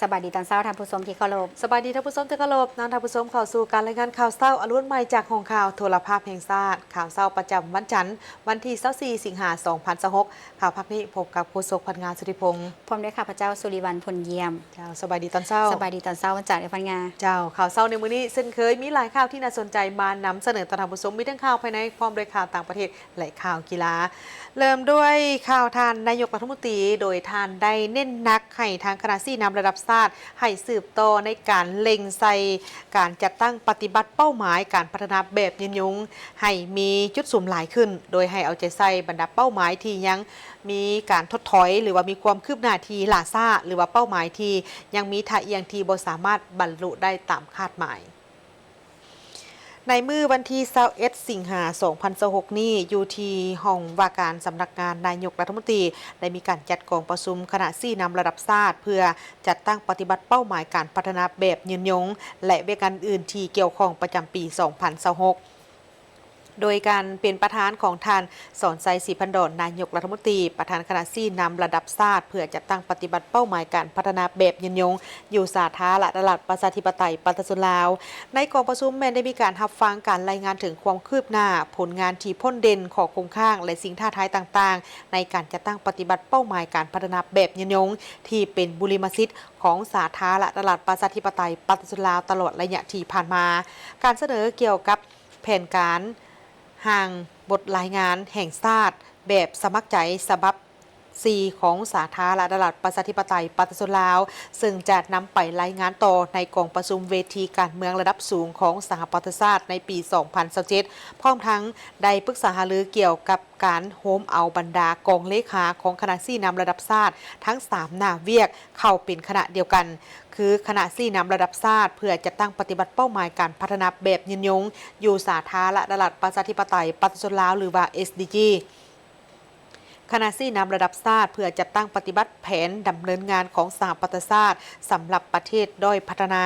ສະບາຍດີຕອນເຊົ້າທ່ານຜູ້ຊົມທີ່ເຄົາລົບ. ສະບາຍດີທ່ານຜູ້ຊົມທີ່ເຄົາລົບ. ນຳທ່ານຜູ້ຊົມເຂົ້າສູ່ການລາຍງານຂ່າວເຊົ້າອາລຸນໃໝ່ຈາກຫ້ອງຂ່າວໂທລະພາບແຫ່ງຊາດ. ຂ່າວເຊົ້າປະຈຳວັນຈັນ, ວັນທີຊາວສີ່ ສິງຫາ ສອງພັນຊາວຫົກ. ຂ່າວພາກນີ້ພົບກັບໂຄສົກພັນງາ ສຸທິພົງ ພ້ອມດ້ວຍຂ້າພະເຈົ້າ ສຸລິວັນ ພົນຢ້ຽມ. ເຈົ້າ, ສະບາຍດີຕອນເຊົ້າ. ສະບາຍດີຕອນເຊົ້າ ວັນຈັນ ເອີ ພັນງາ. ເຈົ້າ, ຂ່າວເຊົ້າໃນມື້ນີ້ເຊັ່ນເຄີຍ ມີຫຼາຍຂ່າວທີ່ໜ້າສົນໃຈມານຳສະເໜີຕໍ່ທ່ານຜູ້ຊົມ, ມີທັງຂ່າວພາຍໃນ ພ້ອມດ້ວຍຂ່າວຕ່າງປະເທດ ແລະ ຂ່າວກິລາ. ເລີ່ມດ້ວຍຂ່າວທ່ານນາຍົກລັດຖະມົນຕີ, ໂດຍທ່ານໄດ້ເນັ້ນໜັກໃຫ້ທາງຄະນະຊີ້ນຳລະດັບຊາດ ໃຫ້ສືບຕໍ່ໃນການເລັ່ງໃສ່ການຈັດຕັ້ງປະຕິບັດເປົ້າໝາຍການພັດທະນາແບບຍືນຍົງ ໃຫ້ມີຈຸດສຸມຫຼາຍຂຶ້ນ, ໂດຍໃຫ້ເອົາໃຈໃສ່ບັນດາເປົ້າໝາຍທີ່ຍັງມີການຖົດຖອຍ ຫຼືວ່າມີຄວາມຄືບໜ້າທີ່ຫຼ້າຊ້າ ຫຼືວ່າເປົ້າໝາຍທີ່ຍັງມີທ່າອ່ຽງທີ່ບໍ່ສາມາດບັນລຸໄດ້ຕາມຄາດໝາຍ. ໃນມື້ວັນທີຊາວເອັດ ສິງຫາ ສອງພັນຊາວຫົກນີ້, ຢູ່ທີ່ຫ້ອງວ່າການສຳນັກງານນາຍົກລັດຖະມົນຕີ ໄດ້ມີການຈັດກອງປະຊຸມຄະນະຊີ້ນຳລະດັບຊາດ ເພື່ອຈັດຕັ້ງປະຕິບັດເປົ້າໝາຍການພັດທະນາແບບຍືນຍົງ ແລະ ວຽກງານອື່ນທີ່ກ່ຽວຂ້ອງປະຈຳປີສອງພັນຊາວຫົກ ໂດຍການເປັນປະທານຂອງທ່ານ ສອນໄຊ ສີພັນດອນ ນາຍົກລັດຖະມົນຕີ, ປະທານຄະນະຊີ້ນຳລະດັບຊາດ ເພື່ອຈັດຕັ້ງປະຕິບັດເປົ້າໝາຍການພັດທະນາແບບຍືນຍົງ ຢູ່ສາທາລະນະລັດ ປະຊາທິປະໄຕ ປະຊາຊົນລາວ. ໃນກອງປະຊຸມແມ່ນໄດ້ມີການຮັບຟັງການລາຍງານເຖິງຄວາມຄືບໜ້າ, ຜົນງານທີ່ພົ້ນເດັ່ນ, ຂໍ້ຄົງຄ້າງ ແລະ ສິ່ງທ້າທາຍຕ່າງໆ ໃນການຈັດຕັ້ງປະຕິບັດເປົ້າໝາຍການພັດທະນາແບບຍືນຍົງ ທີ່ເປັນບຸລິມະສິດຂອງສາທາລະນະລັດ ປະຊາທິປະໄຕ ປະຊາຊົນລາວ ຕະຫຼອດໄລຍະທີ່ຜ່ານມາ. ການສະເໜີກ່ຽວກັບ ແຜນການຮ່າງບົດລາຍງານແຫ່ງຊາດແບບສະໝັກໃຈ ສະບັບສີ່ ຂອງສາທາລະນະລັດ ປະຊາທິປະໄຕ ປະຊາຊົນລາວ, ເຊິ່ງຈະນຳໄປລາຍງານຕໍ່ໃນກອງປະຊຸມເວທີການເມືອງລະດັບສູງຂອງສະຫະປະຊາຊາດໃນປີສອງພັນຊາວເຈັດ ພ້ອມທັງໄດ້ປຶກສາຫາລືກ່ຽວກັບການໂຮມເອົາບັນດາກອງເລຂາຂອງຄະນະຊີ້ນຳລະດັບຊາດທັງສາມໜ້າວຽກ ເຂົ້າເປັນຄະນະດຽວກັນ, ຄືຄະນະຊີ້ນຳລະດັບຊາດເພື່ອຈັດຕັ້ງປະຕິບັດເປົ້າໝາຍການພັດທະນາແບບຍືນຍົງ ຢູ່ສາທາລະນະລັດ ປະຊາທິປະໄຕ ປະຊາຊົນລາວ ຫຼືວ່າ ເອສດີຈີ, ຄະນະຊີ້ນຳລະດັບຊາດເພື່ອຈັດຕັ້ງປະຕິບັດແຜນດຳເນີນງານຂອງສະຫະປະຊາຊາດສຳລັບປະເທດດ້ອຍພັດທະນາ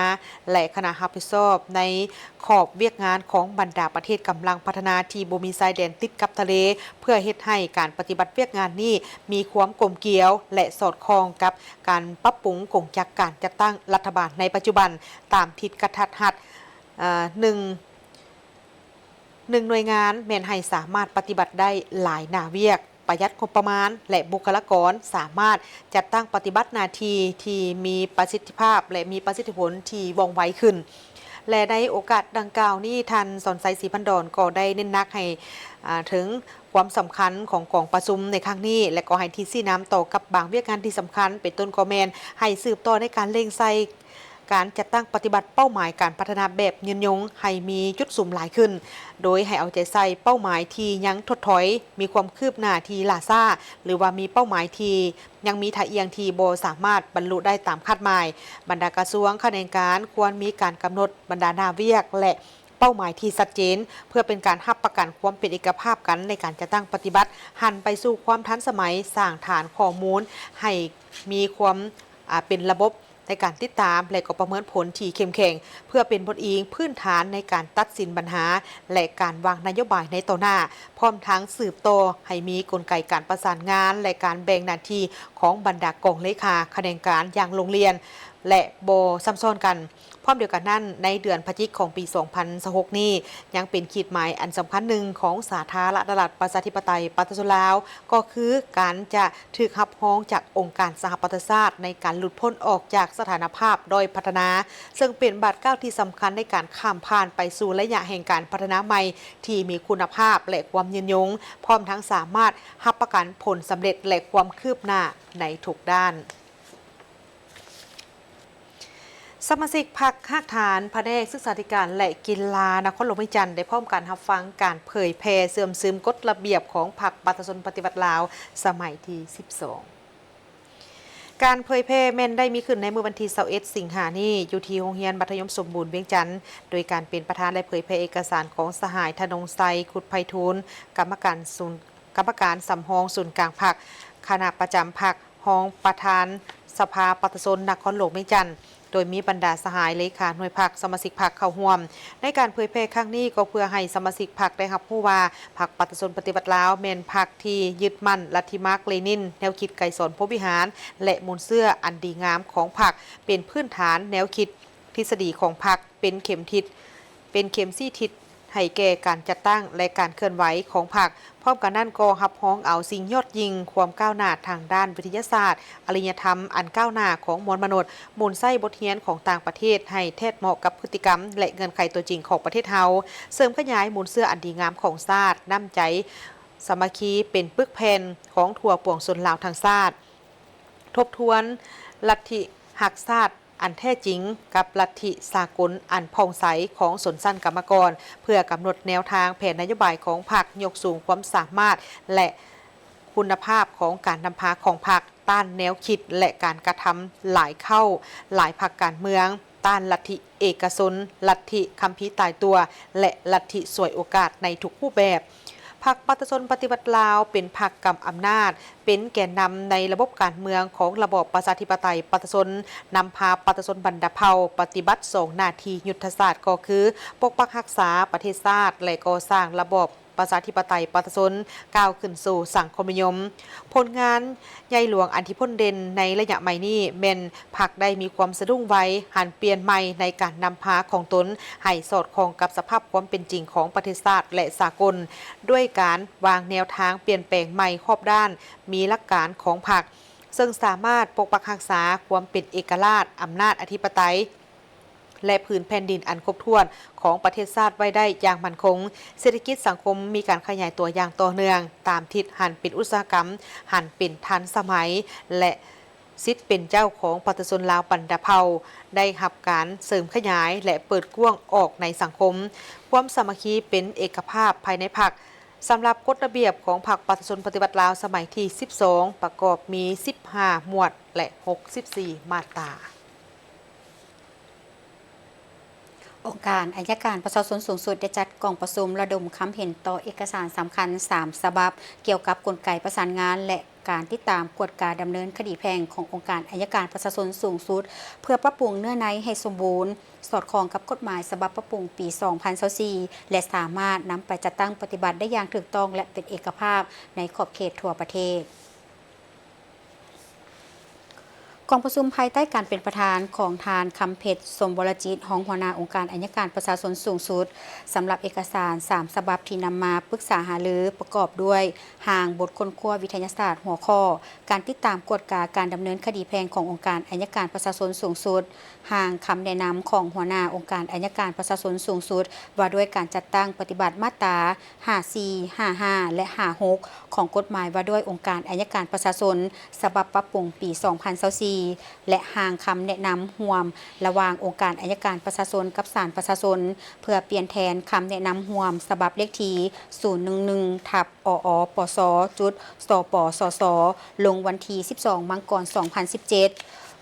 ແລະ ຄະນະຮັບຜິດຊອບໃນຂອບວຽກງານຂອງບັນດາປະເທດກຳລັງພັດທະນາທີ່ບໍ່ມີຊາຍແດນຕິດກັບທະເລ ເພື່ອເຮັດໃຫ້ການປະຕິບັດວຽກງານນີ້ມີຄວາມກົມກຽວ ແລະ ສອດຄ່ອງກັບ ການປັບປຸງກົງຈັກການຈັດຕັ້ງລັດຖະບານໃນປັດຈຸບັນ ຕາມທິດກະທັດຮັດ, ເອີ່ ໜຶ່ງ ໜຶ່ງໜ່ວຍງານແມ່ນໃຫ້ສາມາດປະຕິບັດໄດ້ຫຼາຍໜ້າວຽກ, ປະຢັດງົບປະມານ ແລະ ບຸກຄະລາກອນ, ສາມາດຈັດຕັ້ງປະຕິບັດໜ້າທີ່ທີ່ມີປະສິດທິພາບ ແລະ ມີປະສິດທິຜົນທີ່ວ່ອງໄວຂຶ້ນ. ແລະ ໃນໂອກາດດັ່ງກ່າວນີ້, ທ່ານ ສອນໄຊ ສີພັນດອນ ກໍໄດ້ເນັ້ນໜັກໃຫ້ ອາ ເຖິງຄວາມສຳຄັນຂອງກອງປະຊຸມໃນຄັ້ງນີ້ ແລະ ກໍໃຫ້ທິດຊີ້ນຳຕໍ່ກັບບາງວຽກງານທີ່ສຳຄັນ, ເປັນຕົ້ນກໍແມ່ນໃຫ້ສືບຕໍ່ໃນການເລັ່ງໃສ່ການຈັດຕັ້ງປະຕິບັດເປົ້າໝາຍການພັດທະນາແບບຍືນຍົງໃຫ້ມີຈຸດສຸມຫຼາຍຂຶ້ນ, ໂດຍໃຫ້ເອົາໃຈໃສ່ເປົ້າໝາຍທີ່ຍັງຖົດຖອຍ, ມີຄວາມຄືບໜ້າທີ່ຫຼ້າຊ້າ ຫຼືວ່າມີເປົ້າໝາຍທີ່ຍັງມີທ່າອ່ຽງທີ່ບໍ່ສາມາດບັນລຸໄດ້ຕາມຄາດໝາຍ. ບັນດາກະຊວງ, ຂະແໜງການຄວນມີການກຳນົດບັນດາໜ້າວຽກ ແລະ ເປົ້າໝາຍທີ່ຊັດເຈນ ເພື່ອເປັນການຮັບປະກັນຄວາມເປັນເອກະພາບກັນໃນການຈັດຕັ້ງປະຕິບັດ, ຫັນໄປສູ່ຄວາມທັນສະໄໝ, ສ້າງຖານຂໍ້ມູນໃຫ້ມີຄວາມ ອາ ເປັນລະບົບໃນການຕິດຕາມ ແລະ ກໍປະເມີນຜົນທີ່ເຂັ້ມແຂງ ເພື່ອເປັນບົດອີງພື້ນຖານໃນການຕັດສິນບັນຫາ ແລະ ການວາງນະໂຍບາຍໃນຕໍ່ໜ້າ, ພ້ອມທັງສືບຕໍ່ໃຫ້ມີກົນໄກການປະສານງານ ແລະ ການແບ່ງໜ້າທີ່ຂອງບັນດາກອງເລຂາຂະແໜງການຢ່າງລົງລຽນ ແລະ ບໍ່ຊ້ຳຊ້ອນກັນ. ພ້ອມດຽວກັນນັ້ນ, ໃນເດືອນພະຈິກຂອງປີສອງພັນຊາວຫົກນີ້ ຍັງເປັນຂີດໝາຍອັນສຳຄັນໜຶ່ງຂອງສາທາລະນະລັດ ປະຊາທິປະໄຕ ປະຊາຊົນລາວ ກໍຄືການຈະຖືກຮັບຮອງຈາກອົງການສະຫະປະຊາຊາດໃນການຫຼຸດພົ້ນອອກຈາກສະຖານະພາບດ້ອຍພັດທະນາ, ເຊິ່ງເປັນບາດກ້າວທີ່ສຳຄັນໃນການຂ້າມຜ່ານໄປສູ່ໄລຍະແຫ່ງການພັດທະນາໃໝ່ທີ່ມີຄຸນນະພາບ ແລະ ຄວາມຍືນຍົງ, ພ້ອມທັງສາມາດຮັບປະກັນຜົນສຳເລັດ ແລະ ຄວາມຄືບໜ້າໃນທຸກດ້ານ. ສະມາຊິກພັກຮາກຖານ ພະແນກສຶກສາທິການ ແລະ ກິລາ ນະຄອນຫຼວງວຽງຈັນ ໄດ້ພ້ອມການຮັບຟັງການເຜີຍແຜ່ເຊື່ອມຊຶມກົດລະບຽບຂອງພັກປະຊາຊົນປະຕິວັດລາວ ສະໄໝທີສິບສອງ. ການເຜີຍແຜ່ແມ່ນໄດ້ມີຂຶ້ນໃນມື້ວັນທີຊາວເອັດ ສິງຫານີ້ ຢູ່ທີ່ໂຮງຮຽນມັດທະຍົມສົມບູນວຽງຈັນ, ໂດຍການເປັນປະທານ ແລະ ເຜີຍແຜ່ເອກະສານຂອງສະຫາຍ ທະນົງໄຊ ຄຸດໄພທູນ ກຳມະການສູນ ກຳມະການສຳຮອງສູນກາງພັກ, ຄະນະປະຈຳພັກ, ຮອງປະທານສະພາປະຊາຊົນນະຄອນຫຼວງວຽງຈັນ, ໂດຍມີບັນດາສະຫາຍເລຂາໜ່ວຍພັກ, ສະມາຊິກພັກເຂົ້າຮ່ວມ. ໃນການເຜີຍແຜ່ຄັ້ງນີ້ກໍເພື່ອໃຫ້ສະມາຊິກພັກໄດ້ຮັບຮູ້ວ່າ ພັກປະຊາຊົນປະຕິວັດລາວແມ່ນພັກທີ່ຍຶດໝັ້ນລັດທິມາກເລນິນ, ແນວຄິດໄກສອນພົມວິຫານ ແລະ ມູນເຊື້ອອັນດີງາມຂອງພັກ ເປັນພື້ນຖານແນວຄິດ, ທິດສະດີຂອງພັກ ເປັນເຂັມທິດ, ເປັນເຂັມຊີ້ທິດໃຫ້ແກ່ການຈັດຕັ້ງ ແລະ ການເຄື່ອນໄຫວຂອງພັກ. ພ້ອມກັນນັ້ນກໍຮັບຮອງເອົາສິ່ງຍອດຍິ່ງ, ຄວາມກ້າວໜ້າທາງດ້ານວິທະຍາສາດ, ອາລິຍະທຳອັນກ້າວໜ້າຂອງມວນມະນຸດ, ໝູນໃຊ້ບົດຮຽນຂອງຕ່າງປະເທດໃຫ້ແທດເໝາະກັບພຶດຕິກຳ ແລະ ເງື່ອນໄຂຕົວຈິງຂອງປະເທດເຮົາ, ເສີມຂະຫຍາຍມູນເຊື້ອອັນດີງາມຂອງຊາດ, ນ້ຳໃຈສາມັກຄີເປັນປຶກແຜ່ນຂອງທົ່ວປວງຊົນລາວທັງຊາດ, ທົບທວນລັດທິຮັກຊາດ ອັນແທ້ຈິງກັບລັດທິສາກົນອັນຜ່ອງໃສຂອງຊົນຊັ້ນກຳມະກອນ ເພື່ອກຳນົດແນວທາງແຜນນະໂຍບາຍຂອງພັກ, ຍົກສູງຄວາມສາມາດ ແລະ ຄຸນນະພາບຂອງການນຳພາຂອງພັກ, ຕ້ານແນວຄິດ ແລະ ການກະທຳຫຼາຍເຄົ້າຫຼາຍພັກການເມືອງ, ຕ້ານລັດທິເອກະຊົນ, ລັດທິຄຳພີຕາຍຕົວ ແລະ ລັດທິສວຍໂອກາດໃນທຸກຮູບແບບ. ພັກປະຊາຊົນປະຕິວັດລາວ ເປັນພັກກຳອຳນາດ, ເປັນແກນນຳໃນລະບົບການເມືອງຂອງລະບອບປະຊາທິປະໄຕປະຊາຊົນ, ນຳພາປະຊາຊົນບັນດາເຜົ່າປະຕິບັດສອງໜ້າທີ່ຍຸດທະສາດ ກໍຄື ປົກປັກຮັກສາປະເທດຊາດ ແລະ ກໍ່ສ້າງລະບອບປະຊາທິປະໄຕປະຊາຊົນ ກ້າວຂຶ້ນສູ່ສັງຄົມນິຍົມ. ຜົນງານໃຫຍ່ຫຼວງອັນທີ່ພົ້ນເດັ່ນໃນໄລຍະໃໝ່ນີ້ແມ່ນ ພັກໄດ້ມີຄວາມສະດຸ້ງໄວ, ຫັນປ່ຽນໃໝ່ໃນການນຳພາຂອງຕົນໃຫ້ສອດຄ່ອງກັບສະພາບຄວາມເປັນຈິງຂອງປະເທດຊາດ ແລະ ສາກົນ, ດ້ວຍການວາງແນວທາງປ່ຽນແປງໃໝ່ຮອບດ້ານ, ມີຫຼັກການຂອງພັກ, ເຊິ່ງສາມາດປົກປັກຮັກສາຄວາມເປັນເອກະລາດ, ອຳນາດອະທິປະໄຕ ແລະ ພື້ນແຜ່ນດິນອັນຄົບຖ້ວນຂອງປະເທດຊາດໄວ້ໄດ້ຢ່າງໝັ້ນຄົງ, ເສດຖະກິດສັງຄົມມີການຂະຫຍາຍຕົວຢ່າງຕໍ່ເນື່ອງ, ຕາມທິດຫັນເປັນອຸດສາຫະກຳ, ຫັນເປັນທັນສະໄໝ ແລະ ສິດເປັນເຈົ້າຂອງປະຊາຊົນລາວບັນດາເຜົ່າ ໄດ້ຮັບການເສີມຂະຫຍາຍ ແລະ ເປີດກວ້າງອອກໃນສັງຄົມ, ຄວາມສາມັກຄີເປັນເອກະພາບພາຍໃນພັກ. ສຳລັບກົດລະບຽບຂອງພັກປະຊາຊົນປະຕິວັດລາວສະໄໝທີສິບສອງ ປະກອບມີສິບຫ້າໝວດ ແລະ ຫົກສິບສີ່ມາດຕາ. ອົງການອັຍການປະຊາຊົນສູງສຸດໄດ້ຈັດກອງປະຊຸມລະດົມຄຳເຫັນຕໍ່ເອກະສານສຳຄັນສາມສະບັບ ກ່ຽວກັບກົນໄກປະສານງານ ແລະ ການຕິດຕາມກວດກາດຳເນີນຄະດີແພ່ງຂອງອົງການອັຍການປະຊາຊົນສູງສຸດ ເພື່ອປັບປຸງເນື້ອໃນໃຫ້ສົມບູນ, ສອດຄ່ອງກັບກົດໝາຍສະບັບປັບປຸງປີສອງພັນຊາວສີ່ ແລະ ສາມາດນຳໄປຈັດຕັ້ງປະຕິບັດໄດ້ຢ່າງຖືກຕ້ອງ ແລະ ເປັນເອກະພາບໃນຂອບເຂດທົ່ວປະເທດ. ກອງປະຊຸມພາຍໃຕ້ການເປັນປະທານຂອງທ່ານ ຄຳເພັດ ສົມວໍລະຈິດ ຮອງຫົວໜ້າອົງການອັຍການປະຊາຊົນສູງສຸດ ສຳລັບເອກະສານສາມສະບັບທີ່ນຳມາປຶກສາຫາລື ປະກອບດ້ວຍ ຮ່າງບົດຄົ້ນຄວ້າວິທະຍາສາດຫົວຂໍ້ ການຕິດຕາມກວດກາການດຳເນີນຄະດີແພ່ງຂອງອົງການອັຍການປະຊາຊົນສູງສຸດ, ຮ່າງຄຳແນະນຳຂອງຫົວໜ້າອົງການອັຍການປະຊາຊົນສູງສຸດ ວ່າດ້ວຍການຈັດຕັ້ງປະຕິບັດມາດຕາ ຫ້າສີ່ ຫ້າຫ້າ ແລະ ຫ້າຫົກ ຂອງກົດໝາຍວ່າດ້ວຍອົງການອັຍການປະຊາຊົນ ສະບັບປັບປຸງປີສອງພັນຊາວສີ່ ແລະ ຮ່າງຄຳແນະນຳຮ່ວມລະຫວ່າງອົງການອັຍການປະຊາຊົນກັບສານປະຊາຊົນ ເພື່ອປ່ຽນແທນຄຳແນະນຳຮ່ວມສະບັບເລກທີ ສູນໜຶ່ງໜຶ່ງ ທັບ ອອ ປສ ຈຸດ ສປສສ ລົງວັນທີສິບສອງ ມັງກອນ ສອງພັນສິບເຈັດ.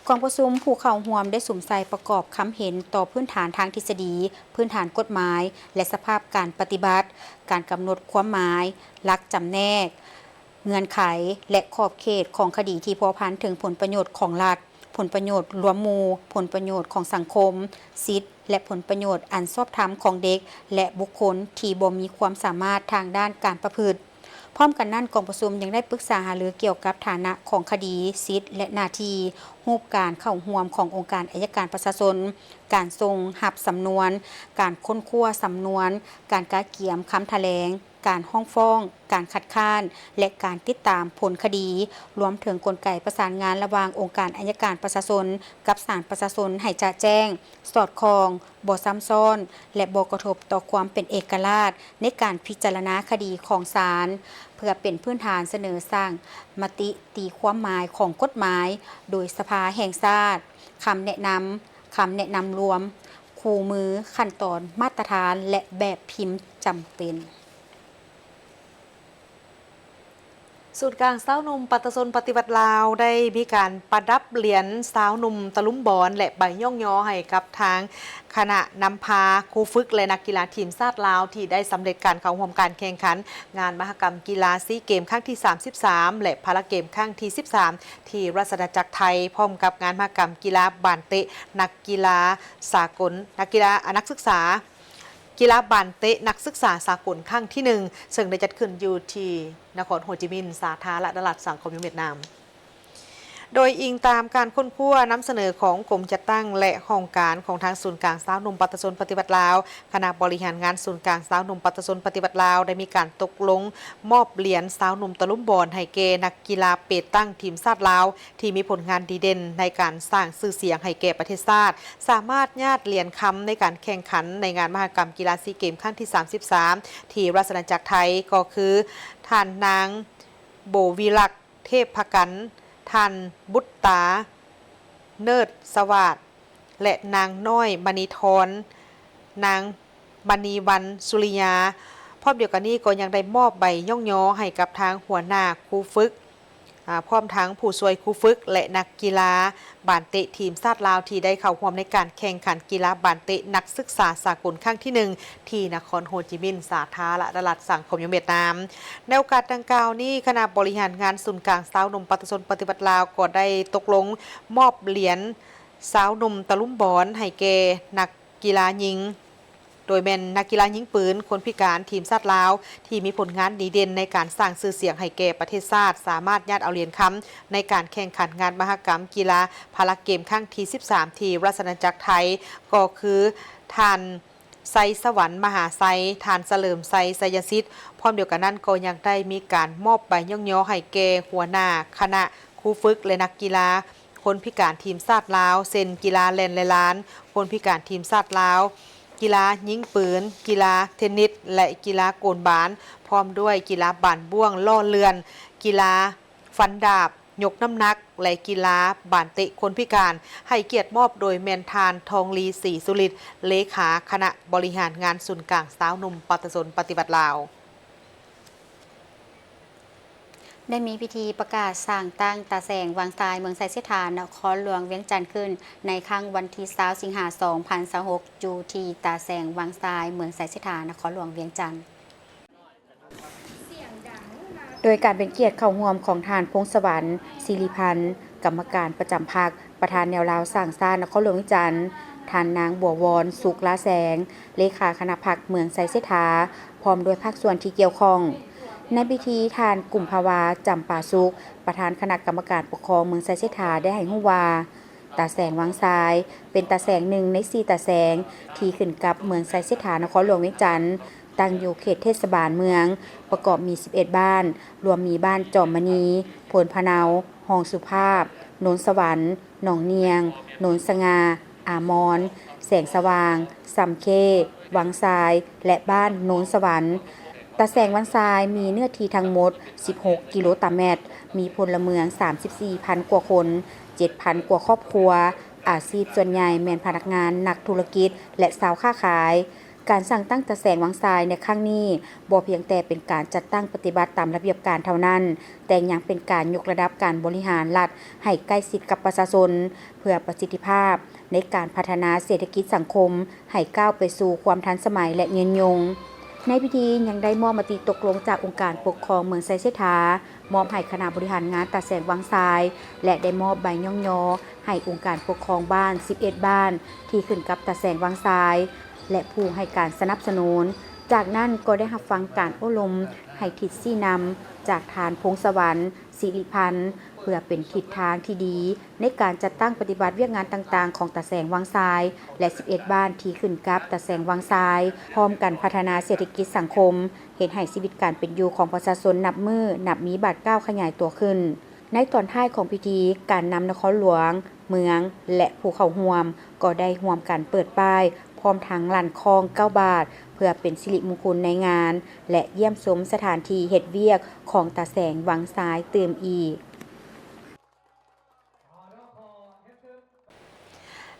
ກອງປະຊຸມຜູ້ເຂົ້າຮ່ວມໄດ້ສຸມໃສ່ປະກອບຄຳເຫັນຕໍ່ພື້ນຖານທາງທິດສະດີ, ພື້ນຖານກົດໝາຍ ແລະ ສະພາບການປະຕິບັດ, ການກຳນົດຄວາມໝາຍ, ຫຼັກຈຳແນກ, ເງື່ອນໄຂ ແລະ ຂອບເຂດຂອງຄະດີທີ່ພົວພັນເຖິງຜົນປະໂຫຍດຂອງລັດ, ຜົນປະໂຫຍດລວມໝູ່, ຜົນປະໂຫຍດຂອງສັງຄົມ, ສິດ ແລະ ຜົນປະໂຫຍດອັນຊອບທຳຂອງເດັກ ແລະ ບຸກຄົນທີ່ບໍ່ມີຄວາມສາມາດທາງດ້ານການປະພຶດ. ພ້ອມກັນນັ້ນ, ກອງປະຊຸມຍັງໄດ້ປຶກສາຫາລືກ່ຽວກັບຖານະຂອງຄະດີ, ສິດ ແລະ ໜ້າທີ່, ຮູບການເຂົ້າຮ່ວມຂອງອົງການອັຍການປະຊາຊົນ, ການສົ່ງຮັບສຳນວນ, ການຄົ້ນຄວ້າສຳນວນ, ການກະກຽມຄຳຖະແຫຼງ, ການຮ້ອງຟ້ອງ, ການຄັດຄ້ານ ແລະ ການຕິດຕາມຜົນຄະດີ, ລວມເຖິງກົນໄກປະສານງານລະຫວ່າງອົງການອັຍການປະຊາຊົນກັບສານປະຊາຊົນໃຫ້ຈະແຈ້ງ, ສອດຄ່ອງ, ບໍ່ຊ້ຳຊ້ອນ ແລະ ບໍ່ກະທົບຕໍ່ຄວາມເປັນເອກະລາດໃນການພິຈາລະນາຄະດີຂອງສານ, ເພື່ອເປັນພື້ນຖານສະເໜີສ້າງມະຕິຕີຄວາມໝາຍຂອງກົດໝາຍໂດຍສະພາແຫ່ງຊາດ, ຄຳແນະນຳ, ຄຳແນະນຳລວມ, ຄູ່ມື, ຂັ້ນຕອນ, ມາດຕະຖານ ແລະ ແບບພິມຈຳເປັນ. ສູນກາງຊາວໜຸ່ມປະຊາຊົນປະຕິວັດລາວ ໄດ້ມີການປະດັບຫຼຽນຊາວໜຸ່ມຕະລຸມບອນ ແລະ ໃບຍ້ອງຍໍໃຫ້ກັບທາງຄະນະນຳພາ, ຄູຝຶກ ແລະ ນັກກິລາທີມຊາດລາວ ທີ່ໄດ້ສຳເລັດການເຂົ້າຮ່ວມການແຂ່ງຂັນງານມະຫະກຳກິລາຊີເກມຄັ້ງທີສາມສິບສາມ ແລະ ພາລາເກມຄັ້ງທີສິບສາມ ທີ່ລາຊະອານາຈັກໄທ, ພ້ອມກັບງານມະຫະກຳກິລາບານເຕະນັກກິລາສາກົນ, ນັກກິລາ, ອາ, ນັກສຶກສາ ກິລາບານເຕະນັກສຶກສາສາກົນຄັ້ງທີໜຶ່ງ ເຊິ່ງໄດ້ຈັດຂຶ້ນຢູ່ທີ່ນະຄອນໂຮຈິມິນ ສາທາລະນະລັດສັງຄົມນິຍົມຫວຽດນາມ. ໂດຍອີງຕາມການຄົ້ນຄວ້ານຳສະເໜີຂອງກົມຈັດຕັ້ງ ແລະ ຫ້ອງການຂອງທາງສູນກາງຊາວໜຸ່ມປະຊາຊົນປະຕິວັດລາວ, ຄະນະບໍລິຫານງານສູນກາງຊາວໜຸ່ມປະຊາຊົນປະຕິວັດລາວ ໄດ້ມີການຕົກລົງມອບຫຼຽນຊາວໜຸ່ມຕະລຸມບອນໃຫ້ແກ່ນັກກິລາເປຕັງທີມຊາດລາວ ທີ່ມີຜົນງານດີເດັ່ນໃນການສ້າງຊື່ສຽງໃຫ້ແກ່ປະເທດຊາດ, ສາມາດຍາດຫຼຽນຄຳໃນການແຂ່ງຂັນໃນງານມະຫະກຳກິລາຊີເກມຄັ້ງທີສາມສິບສາມ ທີ່ລາຊະອານາຈັກໄທ ກໍຄື ທ່ານນາງ ໂບວິລັກ ເທບພະກັນ, ທ່ານ ບຸດຕາ ເນີດສະຫວາດ ແລະ ນາງ ນ້ອຍ ມະນີທອນ, ນາງ ມະນີວັນ ສຸລິຍາ. ພ້ອມດຽວກັນນີ້ກໍຍັງໄດ້ມອບໃບຍ້ອງຍໍໃຫ້ກັບທາງຫົວໜ້າຄູຝຶກ, ອາ, ພ້ອມທັງຜູ້ຊ່ວຍຄູຝຶກ ແລະ ນັກກິລາບານເຕະທີມຊາດລາວ ທີ່ໄດ້ເຂົ້າຮ່ວມໃນການແຂ່ງຂັນກິລາບານເຕະນັກສຶກສາສາກົນຄັ້ງທີໜຶ່ງ ທີ່ນະຄອນໂຮຈິມິນ ສາທາລະນະລັດສັງຄົມນິຍົມຫວຽດນາມ. ໃນໂອກາດດັ່ງກ່າວນີ້, ຄະນະບໍລິຫານງານສູນກາງຊາວໜຸ່ມປະຊາຊົນປະຕິວັດລາວ ກໍໄດ້ຕົກລົງມອບຫຼຽນຊາວໜຸ່ມຕະລຸມບອນໃຫ້ແກ່ນັກ ກິລາຍິງ, ໂດຍແມ່ນນັກກິລາຍິງປືນຄົນພິການທີມຊາດລາວ ທີ່ມີຜົນງານດີເດັ່ນໃນການສ້າງຊື່ສຽງໃຫ້ແກ່ປະເທດຊາດ, ສາມາດຍາດເອົາຫຼຽນຄຳໃນການແຂ່ງຂັນງານມະຫະກຳກິລາພາລາເກມຄັ້ງທີສິບສາມ ທີ່ລາຊະອານາຈັກໄທ ກໍຄື ທ່ານ ໄຊສະຫວັນ ມະຫາໄຊ, ທ່ານ ສະເຫຼີມໄຊ ໄຊຍະສິດ. ພ້ອມດຽວກັນນັ້ນກໍຍັງໄດ້ມີການມອບໃບຍ້ອງຍໍໃຫ້ແກ່ຫົວໜ້າຄະນະຄູຝຶກ ແລະ ນັກກິລາ ຄົນພິການທີມຊາດລາວ ເຊັ່ນ ກິລາແລ່ນແລລານຄົນພິການທີມຊາດລາວ, ກິລາຍິງປືນ, ກິລາເທນນິດ ແລະ ກິລາໂກນບານ, ພ້ອມດ້ວຍກິລາບານບ້ວງລໍ້ເລື່ອນ, ກິລາຟັນດາບ, ຍົກນ້ຳໜັກ ແລະ ກິລາບານເຕະຄົນພິການ, ໃຫ້ກຽດມອບໂດຍແມ່ນທ່ານ ທອງລີ ສີສຸລິດ, ເລຂາຄະນະບໍລິຫານງານສູນກາງຊາວໜຸ່ມປະຊາຊົນປະຕິວັດລາວ. ໄດ້ມີພິທີປະກາດສ້າງຕັ້ງຕາແສງວັງຊາຍ ເມືອງໄຊເສດຖາ ນະຄອນຫຼວງວຽງຈັນ ຂຶ້ນໃນຄ່ຳວັນທີຊາວ ສິງຫາ ສອງພັນຊາວຫົກ ຢູ່ທີ່ຕາແສງວັງຊາຍ ເມືອງໄຊເສດຖາ ນະຄອນຫຼວງວຽງຈັນ. ໂດຍການເປັນກຽດເຂົ້າຮ່ວມຂອງທ່ານ ພົງສະຫວັນ ສິລິພັນ ກຳມະການປະຈຳພັກ, ປະທານແນວລາວສ້າງຊາດນະຄອນຫຼວງວຽງຈັນ, ທ່ານນາງ ບົວວອນ ສຸກລາແສງ ເລຂາຄະນະພັກເມືອງໄຊເສດຖາ ພ້ອມດ້ວຍພາກສ່ວນທີ່ກ່ຽວຂ້ອງ. ໃນພິທີ, ທ່ານ ກຸມພາວາ ຈຳປາສຸກ ປະທານຄະນະກຳມະການປົກຄອງເມືອງໄຊເສດຖາ ໄດ້ໃຫ້ຮູ້ວ່າ ຕາແສງວັງຊາຍ ເປັນຕາແສງໜຶ່ງໃນສີ່ຕາແສງທີ່ຂຶ້ນກັບເມືອງໄຊເສດຖາ ນະຄອນຫຼວງວຽງຈັນ, ຕັ້ງຢູ່ເຂດເທດສະບານເມືອງ, ປະກອບມີສິບເອັດບ້ານ, ລວມມີບ້ານຈອມມະນີ, ໂພນພະເນົາ, ຮ່ອງສຸພາບ, ໂນນສະຫວັນ, ໜອງນຽງ, ໂນນສະຫງ່າ, ອາມອນ, ແສງສະຫວ່າງ, ຊຳເຄ້, ວັງຊາຍ ແລະ ບ້ານໂນນສະຫວັນ. ຕາແສງວັງຊາຍມີເນື້ອທີ່ທັງໝົດສິບຫົກກິໂລຕາແມັດ, ມີພົນລະເມືອງສາມສິບສີ່ພັນກວ່າຄົນ, ເຈັດພັນກວ່າຄອບຄົວ, ອາຊີບສ່ວນໃຫຍ່ແມ່ນພະນັກງານ, ນັກທຸລະກິດ ແລະ ຊາວຄ້າຂາຍ. ການສ້າງຕັ້ງຕາແສງວັງຊາຍໃນຄັ້ງນີ້ ບໍ່ພຽງແຕ່ເປັນການຈັດຕັ້ງປະຕິບັດຕາມລະບຽບການເທົ່ານັ້ນ, ແຕ່ຍັງເປັນການຍົກລະດັບການບໍລິຫານລັດໃຫ້ໃກ້ຊິດກັບປະຊາຊົນ, ເພື່ອປະສິດທິພາບໃນການພັດທະນາເສດຖະກິດສັງຄົມ ໃຫ້ກ້າວໄປສູ່ຄວາມທັນສະໄໝ ແລະ ຍືນຍົງ. ໃນພິທີຍັງໄດ້ມອບມະຕິຕົກລົງຈາກອົງການປົກຄອງເມືອງໄຊເສດຖາ ມອບໃຫ້ຄະນະບໍລິຫານງານຕາແສງວັງຊາຍ ແລະ ໄດ້ມອບໃບຍ້ອງຍໍໃຫ້ອົງການປົກຄອງບ້ານສິບເອັດບ້ານທີ່ຂຶ້ນກັບຕາແສງວັງຊາຍ ແລະ ຜູ້ໃຫ້ການສະໜັບສະໜູນ. ຈາກນັ້ນກໍໄດ້ຮັບຟັງການໂອ້ລົມໃຫ້ທິດຊີ້ນຳຈາກທ່ານ ພົງສະຫວັນ ສິລິພັນ ເພື່ອເປັນທິດທາງທີ່ດີໃນການຈັດຕັ້ງປະຕິບັດວຽກງານຕ່າງໆຂອງຕາແສງວັງຊາຍ ແລະ ສິບເອັດບ້ານທີ່ຂຶ້ນກັບຕາແສງວັງຊາຍ, ພ້ອມກັນພັດທະນາເສດຖະກິດສັງຄົມ, ເຮັດໃຫ້ຊີວິດການເປັນຢູ່ຂອງປະຊາຊົນນັບມື້ນັບມີບາດກ້າວຂະຫຍາຍຕົວຂຶ້ນ. ໃນຕອນທ້າຍຂອງພິທີ, ການນຳນະຄອນຫຼວງ, ເມືອງ ແລະ ຜູ້ເຂົ້າຮ່ວມ ກໍໄດ້ຮ່ວມກັນເປີດປ້າຍ ພ້ອມທັງລັ່ນຄ້ອງເກົ້າບາດ ເພື່ອເປັນສິລິມຸງຄຸນໃນງານ ແລະ ຢ້ຽມຊົມສະຖານທີ່ເຮັດວຽກຂອງຕາແສງວັງຊາຍຕື່ມອີກ.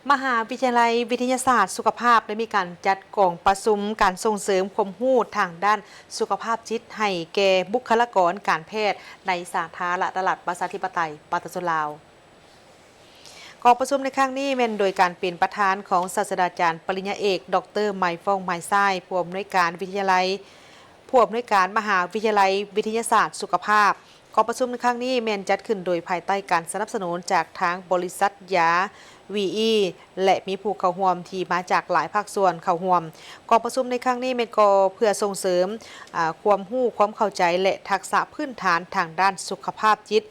ໃນ ມະຫາວິທະຍາໄລວິທະຍາສາດສຸຂະພາບ ໄດ້ມີການຈັດກອງປະຊຸມການສົ່ງເສີມຄວາມຮູ້ທາງດ້ານສຸຂະພາບຈິດ ໃຫ້ແກ່ບຸກຄະລາກອນການແພດໃນສາທາລະນະລັດປະຊາທິປະໄຕປະຊາຊົນລາວ. ກອງປະຊຸມໃນຄັ້ງນີ້ແມ່ນໂດຍການເປັນປະທານຂອງສາດສະດາຈານປະລິນຍາເອກ ດອກເຕີ ໄມຟອງ ໄມຊາຍ ຜູ້ອຳນວຍການວິທະຍາໄລ ຜູ້ອຳນວຍການມະຫາວິທະຍາໄລວິທະຍາສາດສຸຂະພາບ. ກອງປະຊຸມໃນຄັ້ງນີ້ແມ່ນຈັດຂຶ້ນໂດຍພາຍໃຕ້ການສະໜັບສະໜູນຈາກທາງບໍລິສັດຢາ ວີອີ ແລະ ມີຜູ້ເຂົ້າຮ່ວມທີ່ມາຈາກຫຼາຍພາກສ່ວນເຂົ້າຮ່ວມ. ກອງປະຊຸມໃນຄັ້ງນີ້ແມ່ນກໍເພື່ອສົ່ງເສີມ ອາ ຄວາມຮູ້ຄວາມເຂົ້າໃຈ ແລະ ທັກສະພື້ນຖານທາງດ້ານສຸຂະພາບຈິດ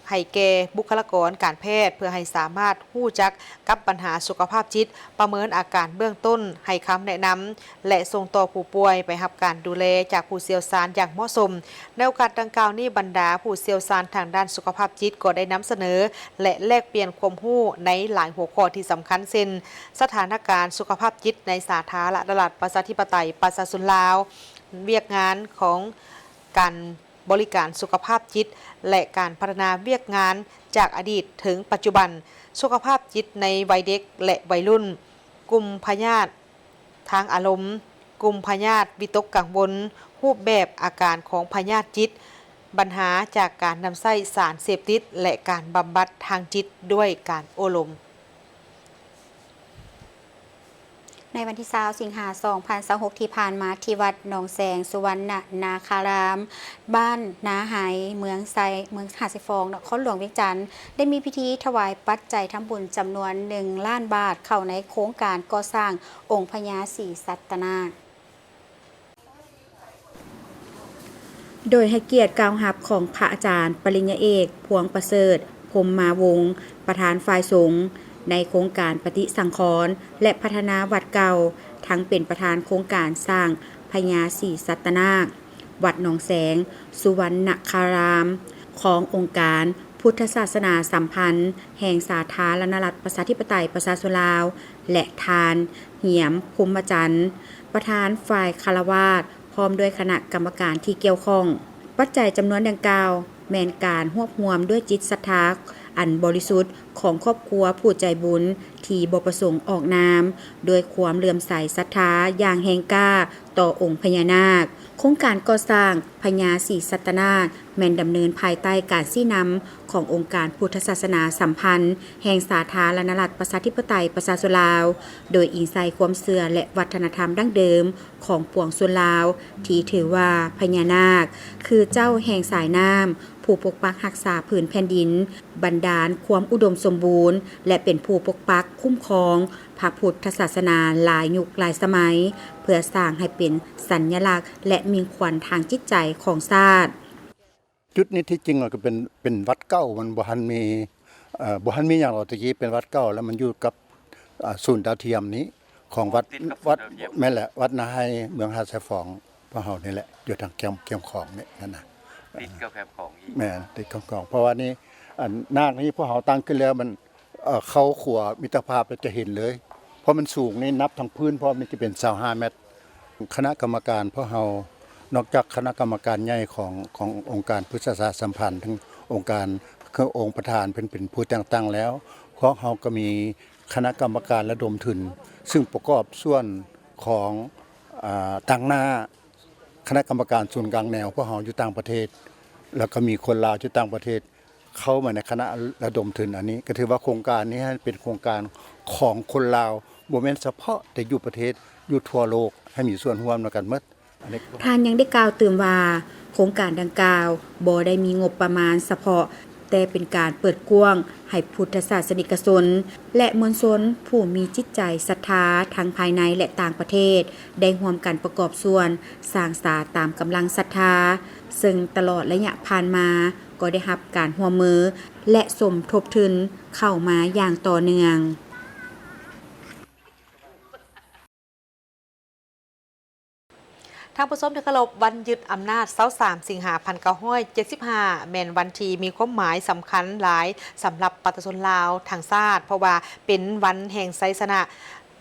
ໃຫ້ແກ່ບຸກຄະລາກອນການແພດ ເພື່ອໃຫ້ສາມາດຮູ້ຈັກກັບບັນຫາສຸຂະພາບຈິດ, ປະເມີນອາການເບື້ອງຕົ້ນ, ໃຫ້ຄຳແນະນຳ ແລະ ສົ່ງຕໍ່ຜູ້ປ່ວຍໄປຮັບການດູແລຈາກຜູ້ຊ່ຽວຊານຢ່າງເໝາະສົມ. ໃນໂອກາດດັ່ງກ່າວນີ້, ບັນດາຜູ້ຊ່ຽວຊານທາງດ້ານສຸຂະພາບຈິດກໍໄດ້ນຳສະເໜີ ແລະ ແລກປ່ຽນຄວາມຮູ້ໃນຫຼາຍຫົວຂໍ້ທີ່ສຳຄັນ ເຊັ່ນ ສະຖານະການສຸຂະພາບຈິດໃນສາທາລະນະລັດປະຊາທິປະໄຕປະຊາຊົນລາວ, ວຽກງານຂອງການ ບໍລິການສຸຂະພາບຈິດ ແລະ ການພັດທະນາວຽກງານຈາກອະດີດເຖິງປັດຈຸບັນ, ສຸຂະພາບຈິດໃນໄວເດັກ ແລະ ໄວລຸ້ນ, ກຸ່ມພະຍາດທາງອາລົມ, ກຸ່ມພະຍາດວິຕົກກັງວົນ, ຮູບແບບອາການຂອງພະຍາດຈິດ, ບັນຫາຈາກການນຳໃຊ້ສານເສບຕິດ ແລະ ການບຳບັດທາງຈິດດ້ວຍການໂອ້ລົມ. ໃນວັນທີຊາວ ສິງຫາ ສອງພັນຊາວຫົກ ທີ່ຜ່ານມາ, ທີ່ວັດໜອງແສງ ສຸວັນນະນາຄາລາມ, ບ້ານນາໄຮ, ເມືອງໄຊ, ເມືອງຫາດຊາຍຟອງ, ນະຄອນຫຼວງວຽງຈັນ, ໄດ້ມີພິທີຖວາຍປັດໄຈທຳບຸນຈຳນວນ ໜຶ່ງລ້ານບາດ ເຂົ້າໃນໂຄງການກໍ່ສ້າງອົງພະຍາສີສັດຕະນາກ. ໂດຍໃຫ້ກຽດກ່າວຮັບຂອງພະອາຈານປະລິນຍາເອກ ພວງປະເສີດ ພົມມາວົງ ປະທານຝ່າຍສົງ ໃນໂຄງການປະຕິສັງຂອນ ແລະ ພັດທະນາວັດເກົ່າ, ທັງເປັນປະທານໂຄງການສ້າງພະຍາສີສັດຕະນາກ ວັດໜອງແສງ ສຸວັນນະຄາລາມ ຂອງອົງການພຸດທະສາສະໜາສຳພັນແຫ່ງສາທາລະນະລັດປະຊາທິປະໄຕປະຊາຊົນລາວ ແລະ ທ່ານ ຫຽມ ພົມມະຈັນ ປະທານຝ່າຍຄາລະວາດ ພ້ອມດ້ວຍຄະນະກຳມະການທີ່ກ່ຽວຂ້ອງ. ປັດໄຈຈຳນວນດັ່ງກ່າວ ແມ່ນການຮວບຮວມດ້ວຍຈິດສັດທາອັນບໍລິສຸດຂອງຄອບຄົວຜູ້ໃຈບຸນທີ່ບໍ່ປະສົງອອກນາມ, ດ້ວຍຄວາມເຫຼື້ອມໃສສັດທາຢ່າງແຮງກ້າຕໍ່ອົງພະຍານາກ. ໂຄງການກໍ່ສ້າງພະຍາສີສັດຕະນາກ ແມ່ນດຳເນີນພາຍໃຕ້ການຊີ້ນຳຂອງອົງການພຸດທະສາສະໜາສຳພັນແຫ່ງສາທາລະນະລັດປະຊາທິປະໄຕປະຊາຊົນລາວ, ໂດຍອີງໃສ່ຄວາມເຊື່ອ ແລະ ວັດທະນະທຳດັ້ງເດີມຂອງປວງຊົນລາວ ທີ່ຖືວ່າພະຍານາກຄືເຈົ້າແຫ່ງສາຍນ້ຳ, ຜູ້ປົກປັກຮັກສາພື້ນແຜ່ນດິນ, ບັນດານຄວາມອຸດົມສົມບູນ ແລະ ເປັນຜູ້ປົກປັກຄຸ້ມຄອງພະພຸດທະສາສະໜາຫຼາຍຍຸກຫຼາຍສະໄໝ ເພື່ອສ້າງໃຫ້ເປັນສັນຍະລັກ ແລະ ມິ່ງຂວັນທາງຈິດໃຈຂອງຊາດ. ຈຸດນີ້ທີ່ຈິງແລ້ວກໍເປັນ ເປັນວັດເກົ່າ, ມັນບໍ່ທັນມີ ເອີ ບໍ່ທັນມີຫຍັງດອກ. ແຕ່ກີ້ເປັນວັດເກົ່າ ແລ້ວມັນຢູ່ກັບ ອາ ສູນດາວທຽມນີ້ ຂອງວັດ ຕິດກັບ ວັດ ສູນດາວທຽມ ແມ່ນແຫຼະ ວັດນາໄຮ ເມືອງຫາດຊາຍຟອງ ພວກເຮົານີ້ແຫຼະ ຢູ່ທາງແຄມ ແຄມຂອງນີ້ ນັ້ນນະ ຕິດກັບແຄມຂອງອີກ ແມ່ນ ຕິດກັບຂອງ. ເພາະວ່ານີ້ ອັນນາກນີ້ພວກເຮົາຕັ້ງຂຶ້ນແລ້ວ ມັນ ເອີ ເຂົ້າຂົວມິດຕະພາບແລ້ວຈະເຫັນເລີຍ ເພາະມັນສູງນີ້ ນັບທັງພື້ນພ້ອມນີ້ຈະເປັນຊາວຫ້າແມັດ. ຄະນະກຳມະການພວກເຮົາ ນອກຈາກຄະນະກຳມະການໃຫຍ່ຂອງ ຂອງອົງການພຸດທະສາສະໜາສຳພັນ ເຊິ່ງອົງການ ຄືອົງປະທານເພິ່ນເປັນຜູ້ແຕ່ງຕັ້ງແລ້ວ, ພວກເຮົາກໍມີຄະນະກຳມະການລະດົມທຶນ ເຊິ່ງປະກອບສ່ວນຂອງ ອາ ຕາງໜ້າຄະນະກຳມະການສູນກາງແນວພວກເຮົາຢູ່ຕ່າງປະເທດ ແລ້ວກໍມີຄົນລາວຢູ່ຕ່າງປະເທດ ເຂົ້າມາໃນຄະນະລະດົມທຶນອັນນີ້ ກໍຖືວ່າໂຄງການນີ້ໃຫ້ເປັນໂຄງການຂອງຄົນລາວ, ບໍ່ແມ່ນສະເພາະແຕ່ຢູ່ປະເທດ, ຢູ່ທົ່ວໂລກ ໃຫ້ມີສ່ວນຮ່ວມນຳກັນໝົດ. ອັນນີ້ ທ່ານຍັງໄດ້ກ່າວຕື່ມວ່າ ໂຄງການດັ່ງກ່າວບໍ່ໄດ້ມີງົບປະມານສະເພາະ, ແຕ່ເປັນການເປີດກວ້າງໃຫ້ພຸດທະສາສະນິກະຊົນ ແລະ ມວນຊົນຜູ້ມີຈິດໃຈສັດທາທັງພາຍໃນ ແລະ ຕ່າງປະເທດ ໄດ້ຮ່ວມກັນປະກອບສ່ວນສ້າງສາຕາມກຳລັງສັດທາ, ເຊິ່ງຕະຫຼອດໄລຍະຜ່ານມາ ກໍໄດ້ຮັບການຮ່ວມມື ແລະ ສົມທົບທຶນເຂົ້າມາຢ່າງຕໍ່ເນື່ອງ. ທ່ານຜູ້ຊົມທີ່ເຄົາລົບ, ວັນຍຶດອຳນາດ ຊາວສາມ ສິງຫາ ພັນເກົ້າຮ້ອຍເຈັດສິບຫ້າ ແມ່ນວັນທີ່ມີຄວາມໝາຍສຳຄັນຫຼາຍສຳລັບປະຊາຊົນລາວທັງຊາດ, ເພາະວ່າເປັນວັນແຫ່ງໄຊຊະນະ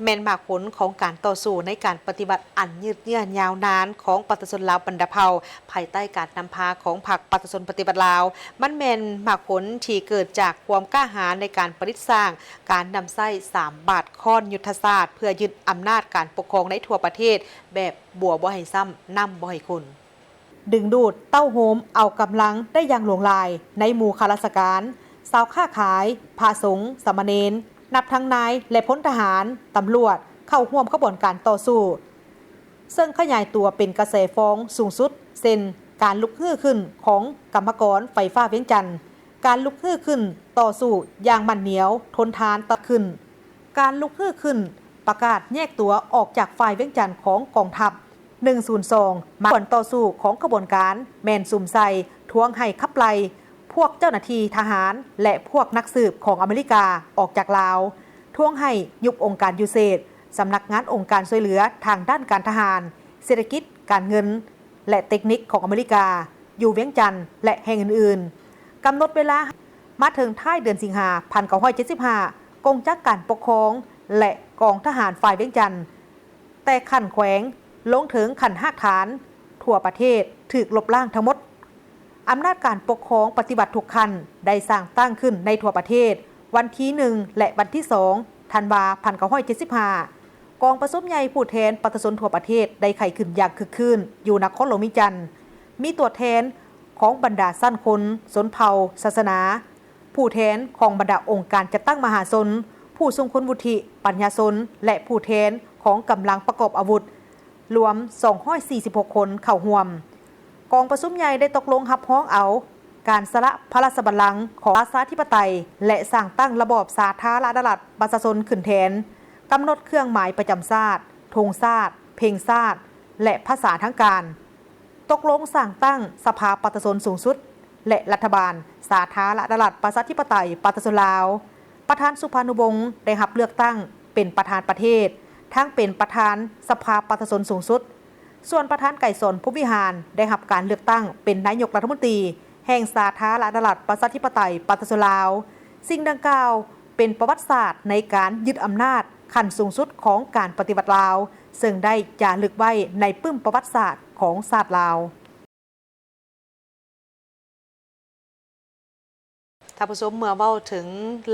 ແມ່ນໝາກຜົນຂອງການຕໍ່ສູ້ໃນການປະຕິວັດອັນຍືດເຍື້ອຍາວນານຂອງປະຊາຊົນລາວບັນດາເຜົ່າ ພາຍໃຕ້ການນຳພາຂອງພັກປະຊາຊົນປະຕິວັດລາວ. ມັນແມ່ນໝາກຜົນທີ່ເກີດຈາກຄວາມກ້າຫານໃນການປະດິດສ້າງ, ການນຳໃຊ້ສາມບາດຄ້ອນຍຸດທະສາດ ເພື່ອຍຶດອຳນາດການປົກຄອງໃນທົ່ວປະເທດແບບບົວບໍ່ໃຫ້ຊ້ຳ, ນ້ຳບໍ່ໃຫ້ຂຸ່ນ. ດຶງດູດເຕົ້າໂຮມເອົາກຳລັງໄດ້ຢ່າງຫຼວງຫຼາຍໃນໝູ່ຂ້າລາຊະການ, ຊາວຄ້າຂາຍ, ພະສົງ, ສາມະເນນ, ນັບທັງນາຍ ແລະ ພົນທະຫານ, ຕຳຫຼວດ ເຂົ້າຮ່ວມຂະບວນການຕໍ່ສູ້, ເຊິ່ງຂະຫຍາຍຕົວເປັນກະແສຟອງສູງສຸດ ເຊັ່ນ ການລຸກຮືຂຶ້ນຂອງກຳມະກອນໄຟຟ້າວຽງຈັນ, ການລຸກຮືຂຶ້ນຕໍ່ສູ້ຢ່າງໝັ້ນໜຽວ, ທົນທານຕະຫຼອດຂຶ້ນ. ການລຸກຮືຂຶ້ນປະກາດແຍກຕົວອອກຈາກຝ່າຍວຽງຈັນຂອງກອງທັບໜຶ່ງສູນສອງ ມາກກອນຕໍ່ສູ້ຂອງຂະບວນການແມ່ນສຸມໃສ່ທວງໃຫ້ຂັບໄລ່ພວກເຈົ້າໜ້າທີ່ທະຫານ ແລະ ພວກນັກສືບຂອງອາເມລິກາອອກຈາກລາວ, ທວງໃຫ້ຍຸບອົງການຢູເຊດ, ສຳນັກງານອົງການຊ່ວຍເຫຼືອທາງດ້ານການທະຫານ, ເສດຖະກິດ, ການເງິນ ແລະ ເຕັກນິກຂອງອາເມລິກາ ຢູ່ວຽງຈັນ ແລະ ແຫ່ງອື່ນໆ. ກຳນົດເວລາມາເຖິງທ້າຍເດືອນສິງຫາ ພັນເກົ້າຮ້ອຍເຈັດສິບຫ້າ ກົງຈັກການປົກຄອງ ແລະ ກອງທະຫານຝ່າຍວຽງຈັນ ແຕ່ຂັ້ນແຂວງລົງເຖິງຂັ້ນຮາກຖານທົ່ວປະເທດຖືກລົບລ້າງທັງໝົດ. ອຳນາດການປົກຄອງປະຕິວັດທຸກຂັ້ນໄດ້ສ້າງຕັ້ງຂຶ້ນໃນທົ່ວປະເທດ ວັນທີໜຶ່ງ ແລະ ວັນທີສອງ ທັນວາ ພັນເກົ້າຮ້ອຍເຈັດສິບຫ້າ ກອງປະຊຸມໃຫຍ່ຜູ້ແທນປະຊາຊົນທົ່ວປະເທດໄດ້ໄຂຂຶ້ນຢ່າງຄຶກຄື້ນຢູ່ນະຄອນຫຼວງວຽງຈັນ. ມີຕົວແທນຂອງບັນດາຊັ້ນຄົນ, ຊົນເຜົ່າ, ສາສະໜາ, ຜູ້ແທນຂອງບັນດາອົງການຈັດຕັ້ງມະຫາຊົນ, ຜູ້ຊົງຄຸນວຸດທິປັນຍາຊົນ ແລະ ຜູ້ແທນຂອງກຳລັງປະກອບອາວຸດ ລວມສອງຮ້ອຍສີ່ສິບຫົກຄົນເຂົ້າຮ່ວມ. ກອງປະຊຸມໃຫຍ່ໄດ້ຕົກລົງຮັບຮອງເອົາການສະຫຼະພະລາຊະບັນລັງຂອງປະຊາທິປະໄຕ ແລະ ສ້າງຕັ້ງລະບອບສາທາລະນະລັດປະຊາຊົນຂຶ້ນແທນ, ກຳນົດເຄື່ອງໝາຍປະຈຳຊາດ, ທຸງຊາດ, ເພງຊາດ ແລະ ພາສາທາງການ. ຕົກລົງສ້າງຕັ້ງສະພາປະຊາຊົນສູງສຸດ ແລະ ລັດຖະບານສາທາລະນະລັດປະຊາທິປະໄຕປະຊາຊົນລາວ. ປະທານສຸພານຸວົງໄດ້ຮັບເລືອກຕັ້ງເປັນປະທານປະເທດ, ທັງເປັນປະທານສະພາປະຊາຊົນສູງສຸດ, ສ່ວນປະທານໄກສອນ ພົມວິຫານ ໄດ້ຮັບການເລືອກຕັ້ງເປັນນາຍົກລັດຖະມົນຕີແຫ່ງສາທາລະນະລັດປະຊາທິປະໄຕປະຊາຊົນລາວ. ສິ່ງດັ່ງກ່າວເປັນປະຫວັດສາດໃນການຍຶດອຳນາດຂັ້ນສູງສຸດຂອງການປະຕິວັດລາວ, ເຊິ່ງໄດ້ຈາລຶກໄວ້ໃນປຶ້ມປະຫວັດສາດຂອງຊາດລາວ. ທ່ານຜູ້ຊົມ, ເມື່ອເວົ້າເຖິງ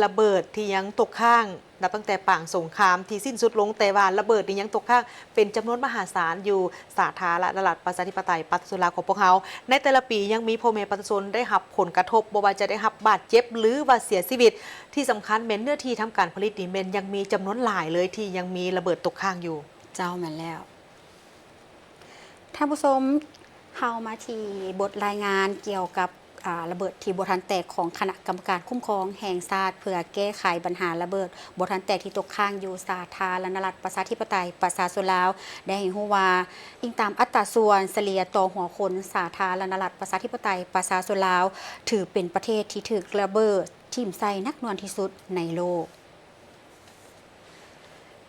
ລະເບີດທີ່ຍັງຕົກຄ້າງ ນັບຕັ້ງແຕ່ປາງສົງຄາມທີ່ສິ້ນສຸດລົງ, ແຕ່ວ່າລະເບີດນີ້ຍັງຕົກຄ້າງເປັນຈຳນວນມະຫາສານຢູ່ສາທາລະນະລັດປະຊາທິປະໄຕປະຊາຊົນລາວຂອງພວກເຮົາ. ໃນແຕ່ລະປີຍັງມີພໍ່ແມ່ປະຊາຊົນໄດ້ຮັບຜົນກະທົບ, ບໍ່ວ່າຈະໄດ້ຮັບບາດເຈັບ ຫຼື ວ່າເສຍຊີວິດ. ທີ່ສຳຄັນແມ່ນເນື້ອທີ່ທຳການຜະລິດນີ້ແມ່ນຍັງມີຈຳນວນຫຼາຍເລີຍທີ່ຍັງມີລະເບີດຕົກຄ້າງຢູ່. ເຈົ້າ, ແມ່ນແລ້ວ. ທ່ານຜູ້ຊົມ, ເຮົາມາທີ່ບົດລາຍງານກ່ຽວກັບ ອາ ລະເບີດທີ່ບໍ່ທັນແຕກຂອງຄະນະກຳມະການຄຸ້ມຄອງແຫ່ງຊາດ ເພື່ອແກ້ໄຂບັນຫາລະເບີດບໍ່ທັນແຕກທີ່ຕົກຄ້າງຢູ່ສາທາລະນະລັດປະຊາທິປະໄຕປະຊາຊົນລາວ ໄດ້ໃຫ້ຮູ້ວ່າ, ອີງຕາມອັດຕາສ່ວນສະເລ່ຍຕໍ່ຫົວຄົນ, ສາທາລະນະລັດປະຊາທິປະໄຕປະຊາຊົນລາວ ຖືເປັນປະເທດທີ່ຖືກລະເບີດຖິ້ມໃສ່ໜັກໜ່ວງທີ່ສຸດໃນໂລກ.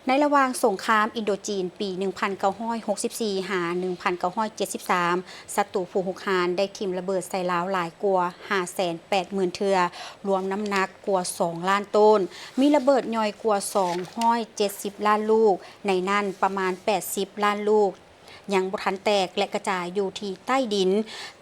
ໃນລະຫວ່າງສົງຄາມອິນໂດຈີນປີໜຶ່ງພັນເກົ້າຮ້ອຍຫົກສິບສີ່ ຫາ ໜຶ່ງພັນເກົ້າຮ້ອຍເຈັດສິບສາມ ສັດຕູຜູ້ຮຸກຮານໄດ້ຖິ້ມລະເບີດໃສ່ລາວຫຼາຍກວ່າຫ້າແສນແປດໝື່ນເທື່ອ, ລວມນ້ຳໜັກກວ່າສອງລ້ານໂຕນ, ມີລະເບີດຍ່ອຍກວ່າສອງຮ້ອຍເຈັດສິບລ້ານລູກ, ໃນນັ້ນປະມານແປດສິບລ້ານລູກ ຍັງບໍ່ທັນແຕກ ແລະ ກະຈາຍຢູ່ທີ່ໃຕ້ດິນ.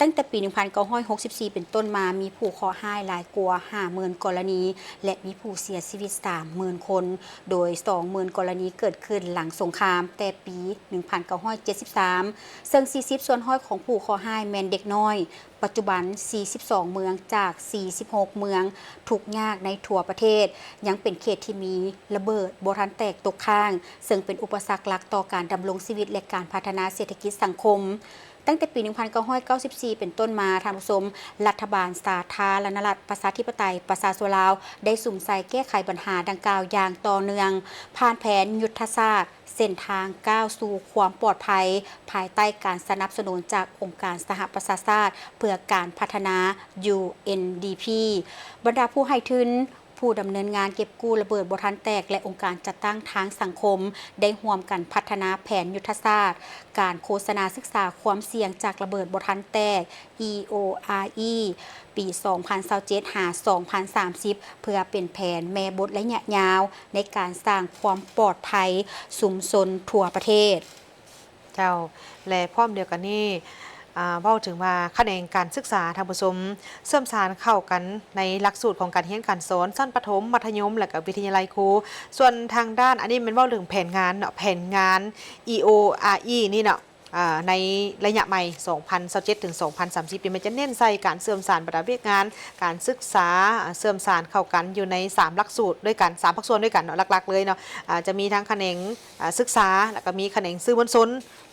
ຕັ້ງແຕ່ປີໜຶ່ງພັນເກົ້າຮ້ອຍຫົກສິບສີ່ເປັນຕົ້ນມາ, ມີຜູ້ເຄາະຮ້າຍຫຼາຍກວ່າຫ້າໝື່ນກໍລະນີ ແລະ ມີຜູ້ເສຍຊີວິດສາມໝື່ນຄົນ, ໂດຍສອງໝື່ນກໍລະນີເກີດຂຶ້ນຫຼັງສົງຄາມແຕ່ປີໜຶ່ງພັນເກົ້າຮ້ອຍເຈັດສິບສາມ, ເຊິ່ງສີ່ສິບສ່ວນຮ້ອຍຂອງຜູ້ເຄາະຮ້າຍແມ່ນເດັກນ້ອຍ. ປັດຈຸບັນ ສີ່ສິບສອງເມືອງຈາກສີ່ສິບຫົກເມືອງທຸກຍາກໃນທົ່ວປະເທດ ຍັງເປັນເຂດທີ່ມີລະເບີດບໍ່ທັນແຕກຕົກຄ້າງ, ເຊິ່ງເປັນອຸປະສັກຫຼັກຕໍ່ການດຳລົງຊີວິດ ແລະ ການພັດທະນາເສດຖະກິດສັງຄົມ. ຕັ້ງແຕ່ປີໜຶ່ງພັນເກົ້າຮ້ອຍເກົ້າສິບສີ່ເປັນຕົ້ນມາ, ທ່ານຜູ້ຊົມ, ລັດຖະບານສາທາລະນະລັດປະຊາທິປະໄຕປະຊາຊົນລາວ ໄດ້ສຸມໃສ່ແກ້ໄຂບັນຫາດັ່ງກ່າວຢ່າງຕໍ່ເນື່ອງ, ຜ່ານແຜນຍຸດທະສາດ ເສັ້ນທາງກ້າວສູ່ຄວາມປອດໄພ ພາຍໃຕ້ການສະໜັບສະໜູນຈາກອົງການສະຫະປະຊາຊາດເພື່ອການພັດທະນາ UNDP. ບັນດາຜູ້ໃຫ້ທຶນ ຜູ້ດຳເນີນງານເກັບກູ້ລະເບີດບໍ່ທັນແຕກ ແລະ ອົງການຈັດຕັ້ງທາງສັງຄົມ ໄດ້ຮ່ວມກັນພັດທະນາແຜນຍຸດທະສາດການໂຄສະນາສຶກສາຄວາມສ່ຽງຈາກລະເບີດບໍ່ທັນແຕກ EORE ປີສອງພັນຊາວເຈັດ ຫາ ສອງພັນສາມສິບ ເພື່ອເປັນແຜນແມ່ບົດໄລຍະຍາວໃນການສ້າງຄວາມປອດໄພຊຸມຊົນທົ່ວປະເທດ. ເຈົ້າ ແລະ ພ້ອມດຽວກັນນີ້ ອາ ເວົ້າເຖິງວ່າຂະແໜງການສຶກສາ ທ່ານຜູ້ຊົມ ເຊື່ອມສານເຂົ້າກັນໃນຫຼັກສູດຂອງການຮຽນການສອນຊັ້ນປະຖົມ, ມັດທະຍົມ ແລະ ກະວິທະຍາໄລຄູ. ສ່ວນທາງດ້ານ ອັນນີ້ແມ່ນເວົ້າເຖິງແຜນງານເນາະ, ແຜນງານ EORE ນີ້ເນາະ ອາ ໃນໄລຍະໃໝ່ ສອງພັນຊາວເຈັດ ເຖິງ ສອງພັນສາມສິບ ນີ້ ແມ່ນຈະເນັ້ນໃສ່ການເຊື່ອມສານບັນດາວຽກງານການສຶກສາ ອາ ເຊື່ອມສານເຂົ້າກັນຢູ່ໃນສາມຫຼັກສູດດ້ວຍກັນ, ສາມພາກສ່ວນດ້ວຍກັນເນາະ ຫຼັກໆເລີຍເນາະ. ອາ ຈະມີທັງຂະແໜງ ອາ ສຶກສາ ແລ້ວກໍມີຂະແໜງສື່ມວນຊົນ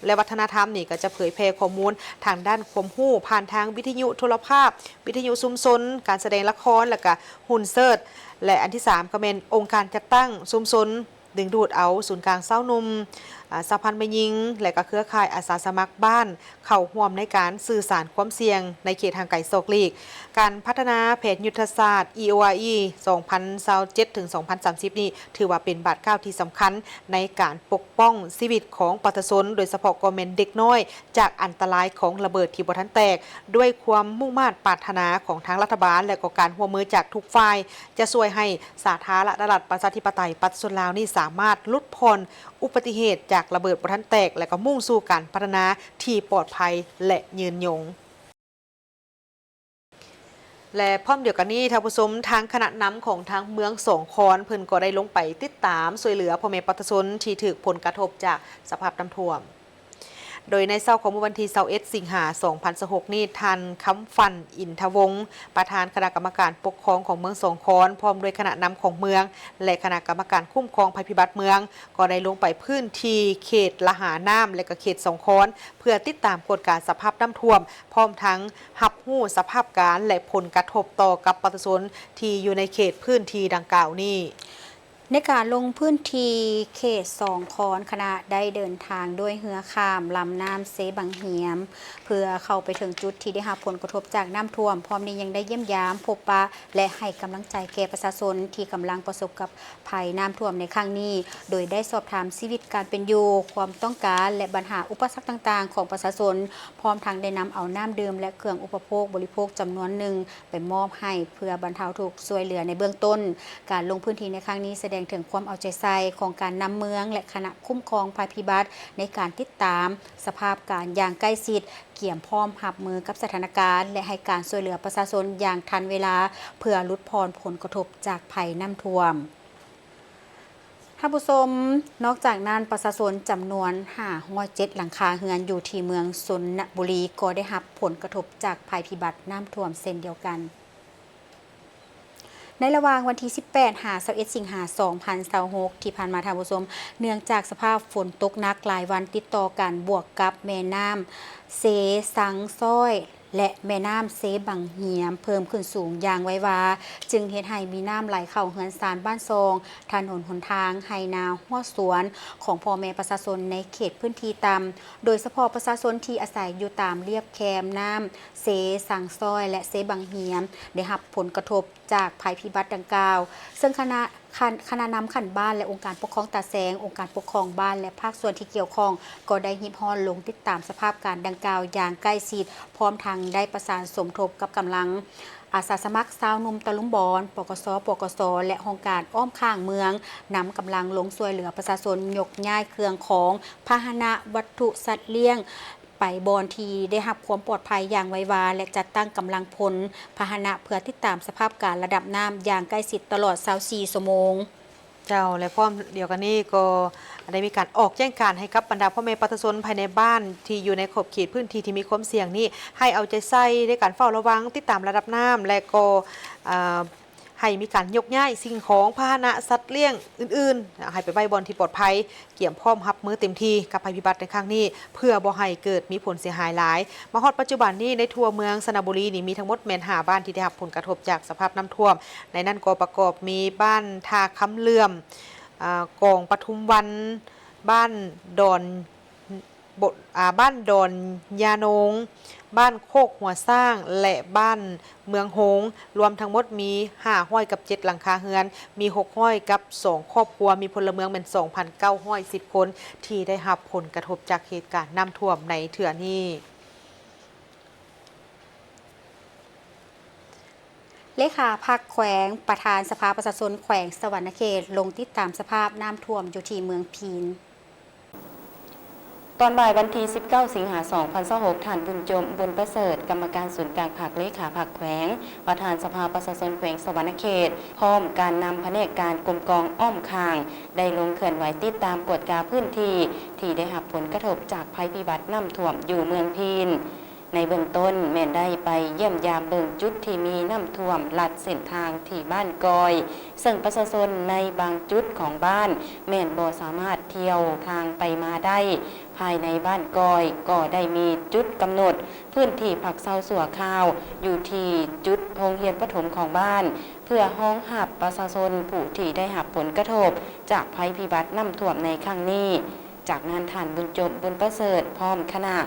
ແລະ ວັດທະນະທຳ ນີ້ກໍຈະເຜີຍແຜ່ຂໍ້ມູນທາງດ້ານຄວາມຮູ້ ຜ່ານທາງວິທະຍຸໂທລະພາບ, ວິທະຍຸຊຸມຊົນ, ການສະແດງລະຄອນ ແລ້ວກໍຮຸ່ນເຊີດ ແລະ ອັນທີສາມກໍແມ່ນອົງການຈັດຕັ້ງຊຸມຊົນ ດຶງດູດເອົາສູນກາງຊາວໜຸ່ມ, ອາ ສະຫະພັນແມ່ຍິງ ແລະ ກໍເຄືອຂ່າຍອາສາສະໝັກບ້ານ ເຂົ້າຮ່ວມໃນການສື່ສານຄວາມສ່ຽງໃນເຂດຫ່າງໄກສອກຫຼີກ. ການພັດທະນາແຜນຍຸດທະສາດ EORE ສອງພັນຊາວເຈັດ ເຖິງ ສອງພັນສາມສິບ ນີ້ ຖືວ່າເປັນບາດກ້າວທີ່ສຳຄັນໃນການປົກປ້ອງຊີວິດຂອງປະຊາຊົນ, ໂດຍສະເພາະກໍແມ່ນເດັກນ້ອຍ ຈາກອັນຕະລາຍຂອງລະເບີດທີ່ບໍ່ທັນແຕກ. ດ້ວຍຄວາມມຸ່ງມາດປາດຖະໜາຂອງທາງລັດຖະບານ ແລະ ກໍການຮ່ວມມືຈາກທຸກຝ່າຍ ຈະຊ່ວຍໃຫ້ສາທາລະນະລັດ ປະຊາທິປະໄຕ ປະຊາຊົນລາວນີ້ ສາມາດຫຼຸດຜ່ອນອຸບັດຕິເຫດຈາກລະເບີດບໍ່ທັນແຕກ ແລະ ກໍມຸ່ງສູ່ການພັດທະນາທີ່ປອດໄພ ແລະ ຍືນຍົງ. ແລະ ພ້ອມດຽວກັນນີ້ ທ່ານຜູ້ຊົມ, ທາງຄະນະນຳຂອງທາງເມືອງສອງຄອນ ເພິ່ນກໍໄດ້ລົງໄປຕິດຕາມຊ່ວຍເຫຼືອພໍ່ແມ່ປະຊາຊົນທີ່ຖືກຜົນກະທົບຈາກສະພາບນ້ຳຖ້ວມ. ໂດຍໃນເຊົ້າຂອງມື້ວັນທີຊາວເອັດ ສິງຫາ ສອງພັນຊາວຫົກນີ້, ທ່ານ ຄຳຝັນ ອິນທະວົງ ປະທານຄະນະກຳມະການປົກຄອງຂອງເມືອງສອງຄອນ ພ້ອມດ້ວຍຄະນະນຳຂອງເມືອງ ແລະ ຄະນະກຳມະການຄຸ້ມຄອງໄພພິບັດເມືອງ ກໍໄດ້ລົງໄປພື້ນທີ່ເຂດລະຫານ້ຳ ແລະ ກໍເຂດສອງຄອນ ເພື່ອຕິດຕາມກວດກາສະພາບນ້ຳຖ້ວມ ພ້ອມທັງຮັບຮູ້ສະພາບການ ແລະ ຜົນກະທົບຕໍ່ກັບປະຊາຊົນທີ່ຢູ່ໃນເຂດພື້ນທີ່ດັ່ງກ່າວນີ້. ໃນການລົງພື້ນທີ່ເຂດສອງຄອນ, ຄະນະໄດ້ເດີນທາງດ້ວຍເຮືອຂ້າມລຳນ້ຳເຊບັງຫຽມ ເພື່ອເຂົ້າໄປເຖິງຈຸດທີ່ໄດ້ຮັບຜົນກະທົບຈາກນ້ຳຖ້ວມ, ພ້ອມນີ້ຍັງໄດ້ຢ້ຽມຢາມ, ພົບປະ ແລະ ໃຫ້ກຳລັງໃຈແກ່ປະຊາຊົນທີ່ກຳລັງປະສົບກັບໄພນ້ຳຖ້ວມໃນຄັ້ງນີ້, ໂດຍໄດ້ສອບຖາມຊີວິດການເປັນຢູ່, ຄວາມຕ້ອງການ ແລະ ບັນຫາອຸປະສັກຕ່າງໆຂອງປະຊາຊົນ, ພ້ອມທັງໄດ້ນຳເອົານ້ຳດື່ມ ແລະ ເຄື່ອງອຸປະໂພກບໍລິໂພກຈຳນວນໜຶ່ງ ໄປມອບໃຫ້ເພື່ອບັນເທົາທຸກຊ່ວຍເຫຼືອໃນເບື້ອງຕົ້ນ. ການລົງພື້ນທີ່ໃນຄັ້ງນີ້ສະແດງເຖິງຄວາມເອົາໃຈໃສ່ຂອງການນຳເມືອງ ແລະ ຄະນະຄຸ້ມຄອງໄພພິບັດ ໃນການຕິດຕາມສະພາບການຢ່າງໃກ້ຊິດ, ກຽມພ້ອມຮັບມືກັບສະຖານະການ ແລະ ໃຫ້ການຊ່ວຍເຫຼືອປະຊາຊົນຢ່າງທັນເວລາ ເພື່ອຫຼຸດຜ່ອນຜົນກະທົບຈາກໄພນ້ຳຖ້ວມ. ທ່ານຜູ້ຊົມ, ນອກຈາກນັ້ນ, ປະຊາຊົນຈຳນວນຫ້າຮ້ອຍເຈັດຫຼັງຄາເຮືອນຢູ່ທີ່ເມືອງຊົນນະບູລີ ກໍໄດ້ຮັບຜົນກະທົບຈາກໄພພິບັດນ້ຳຖ້ວມເຊັ່ນດຽວກັນ. ໃນລະຫວ່າງວັນທີສິບແປດ ຫາ ຊາວເອັດ ສິງຫາ ສອງພັນຊາວຫົກ ທີ່ຜ່ານມາ, ທ່ານຜູ້ຊົມ, ເນື່ອງຈາກສະພາບຝົນຕົກໜັກຫຼາຍວັນຕິດຕໍ່ກັນ ບວກກັບແມ່ນ້ຳເຊຊັງຊ້ອຍ ແລະ ແມ່ນ້ຳເຊບັງຫຽມເພີ່ມຂຶ້ນສູງຢ່າງໄວວາ, ຈຶ່ງເຮັດໃຫ້ມີນ້ຳໄຫຼເຂົ້າເຮືອນຊານບ້ານຊ່ອງ, ຖະໜົນຫົນທາງ, ໄຮ່ນາ, ຮົ້ວສວນຂອງພໍ່ແມ່ປະຊາຊົນໃນເຂດພື້ນທີ່ຕ່ຳ, ໂດຍສະເພາະປະຊາຊົນທີ່ອາໄສຢູ່ຕາມລຽບແຄມນ້ຳເຊຊັງຊ້ອຍ ແລະ ເຊບັງຫຽມ ໄດ້ຮັບຜົນກະທົບຈາກໄພພິບັດດັ່ງກ່າວ, ເຊິ່ງຄະນະ ຂັ້ນ ຄະນະນຳຂັ້ນບ້ານ ແລະ ອົງການປົກຄອງຕາແສງ, ອົງການປົກຄອງບ້ານ ແລະ ພາກສ່ວນທີ່ກ່ຽວຂ້ອງ ກໍໄດ້ຮີບຮ້ອນລົງຕິດຕາມສະພາບການດັ່ງກ່າວຢ່າງໃກ້ຊິດ, ພ້ອມທັງໄດ້ປະສານສົມທົບກັບກຳລັງອາສາສະໝັກຊາວໜຸ່ມຕະລຸມບອນ, ປກສ, ປກສ, ແລະ ຫ້ອງການອ້ອມຂ້າງເມືອງ, ນຳກຳລັງລົງຊ່ວຍເຫຼືອປະຊາຊົນຍົກຍ້າຍເຄື່ອງຂອງ, ພາຫະນະ, ວັດຖຸ, ສັດລ້ຽງ ໄປບ່ອນທີ່ໄດ້ຮັບຄວາມປອດໄພຢ່າງໄວວາ ແລະ ຈັດຕັ້ງກຳລັງພົນ, ພາຫະນະ ເພື່ອຕິດຕາມສະພາບການລະດັບນ້ຳຢ່າງໃກ້ຊິດຕະຫຼອດຊາວສີ່ຊົ່ວໂມງ. ເຈົ້າ ແລະ ພ້ອມດຽວກັນນີ້ກໍໄດ້ມີການອອກແຈ້ງການໃຫ້ກັບບັນດາພໍ່ແມ່ປະຊາຊົນພາຍໃນບ້ານທີ່ຢູ່ໃນຂອບເຂດພື້ນທີ່ທີ່ມີຄວາມສ່ຽງນີ້ ໃຫ້ເອົາໃຈໃສ່ໃນການເຝົ້າລະວັງ, ຕິດຕາມລະດັບນ້ຳ ແລະ ກໍ ເອີ ໃຫ້ມີການຍົກຍ້າຍສິ່ງຂອງ, ພາຫະນະ, ສັດລ້ຽງອື່ນໆ ໃຫ້ໄປໄວ້ບ່ອນທີ່ປອດໄພ, ກຽມພ້ອມຮັບມືເຕັມທີ່ກັບໄພພິບັດໃນຄັ້ງນີ້ ເພື່ອບໍ່ໃຫ້ເກີດມີຜົນເສຍຫາຍຫຼາຍ. ມາຮອດປັດຈຸບັນນີ້, ໃນທົ່ວເມືອງຊະນະບູລີນີ້ ມີທັງໝົດແມ່ນຫ້າບ້ານທີ່ໄດ້ຮັບຜົນກະທົບຈາກສະພາບນ້ຳຖ້ວມ. ໃນນັ້ນກໍປະກອບມີບ້ານທ່າຄຳເຫຼື່ອມ, ອາ, ກອງປະທຸມວັນ, ບ້ານດອນ ບົ ອາ ບ້ານດອນຍາໂນງ, ບ້ານໂຄກຫົວຊ້າງ ແລະ ບ້ານເມືອງໂຮງ, ລວມທັງໝົດມີຫ້າຮ້ອຍກັບເຈັດຫຼັງຄາເຮືອນ, ມີຫົກຮ້ອຍກັບສອງຄອບຄົວ, ມີພົນລະເມືອງແມ່ນສອງພັນເກົ້າຮ້ອຍສິບຄົນ ທີ່ໄດ້ຮັບຜົນກະທົບຈາກເຫດການນ້ຳຖ້ວມໃນເທື່ອນີ້. ເລຂາພັກແຂວງ, ປະທານສະພາປະຊາຊົນແຂວງສະຫວັນນະເຂດ ລົງຕິດຕາມສະພາບນ້ຳຖ້ວມຢູ່ທີ່ເມືອງພີນ. ຕອນບ່າຍວັນທີສິບເກົ້າ ສິງຫາ ສອງພັນຊາວຫົກ, ທ່ານ ບຸນຈົມ ບຸນປະເສີດ, ກຳມະການສູນກາງພັກ, ເລຂາພັກແຂວງ, ປະທານສະພາປະຊາຊົນແຂວງສະຫວັນນະເຂດ, ພ້ອມການນຳພະແນກການກົມກອງອ້ອມຂ້າງ ໄດ້ລົງເຄື່ອນໄຫວຕິດຕາມກວດກາພື້ນທີ່ ທີ່ໄດ້ຮັບຜົນກະທົບຈາກໄພພິບັດນ້ຳຖ້ວມຢູ່ເມືອງພີນ. ໃນເບື້ອງຕົ້ນແມ່ນໄດ້ໄປຢ້ຽມຢາມເບິ່ງຈຸດທີ່ມີນ້ຳຖ້ວມລັດເສັ້ນທາງທີ່ບ້ານກອຍ, ເຊິ່ງປະຊາຊົນໃນບາງຈຸດຂອງບ້ານແມ່ນບໍ່ສາມາດທ່ຽວທາງໄປມາໄດ້. ພາຍໃນບ້ານກອຍກໍໄດ້ມີຈຸດກຳນົດພື້ນທີ່ພັກເຊົາຊົ່ວຄາວຢູ່ທີ່ຈຸດໂຮງຮຽນປະຖົມຂອງບ້ານ ເພື່ອຮອງຮັບປະຊາຊົນຜູ້ທີ່ໄດ້ຮັບຜົນກະທົບຈາກໄພພິບັດນ້ຳຖ້ວມໃນຄັ້ງນີ້. ຈາກນັ້ນທ່ານ ບຸນຈົມ ບຸນປະເສີດ ພ້ອມຄະນະ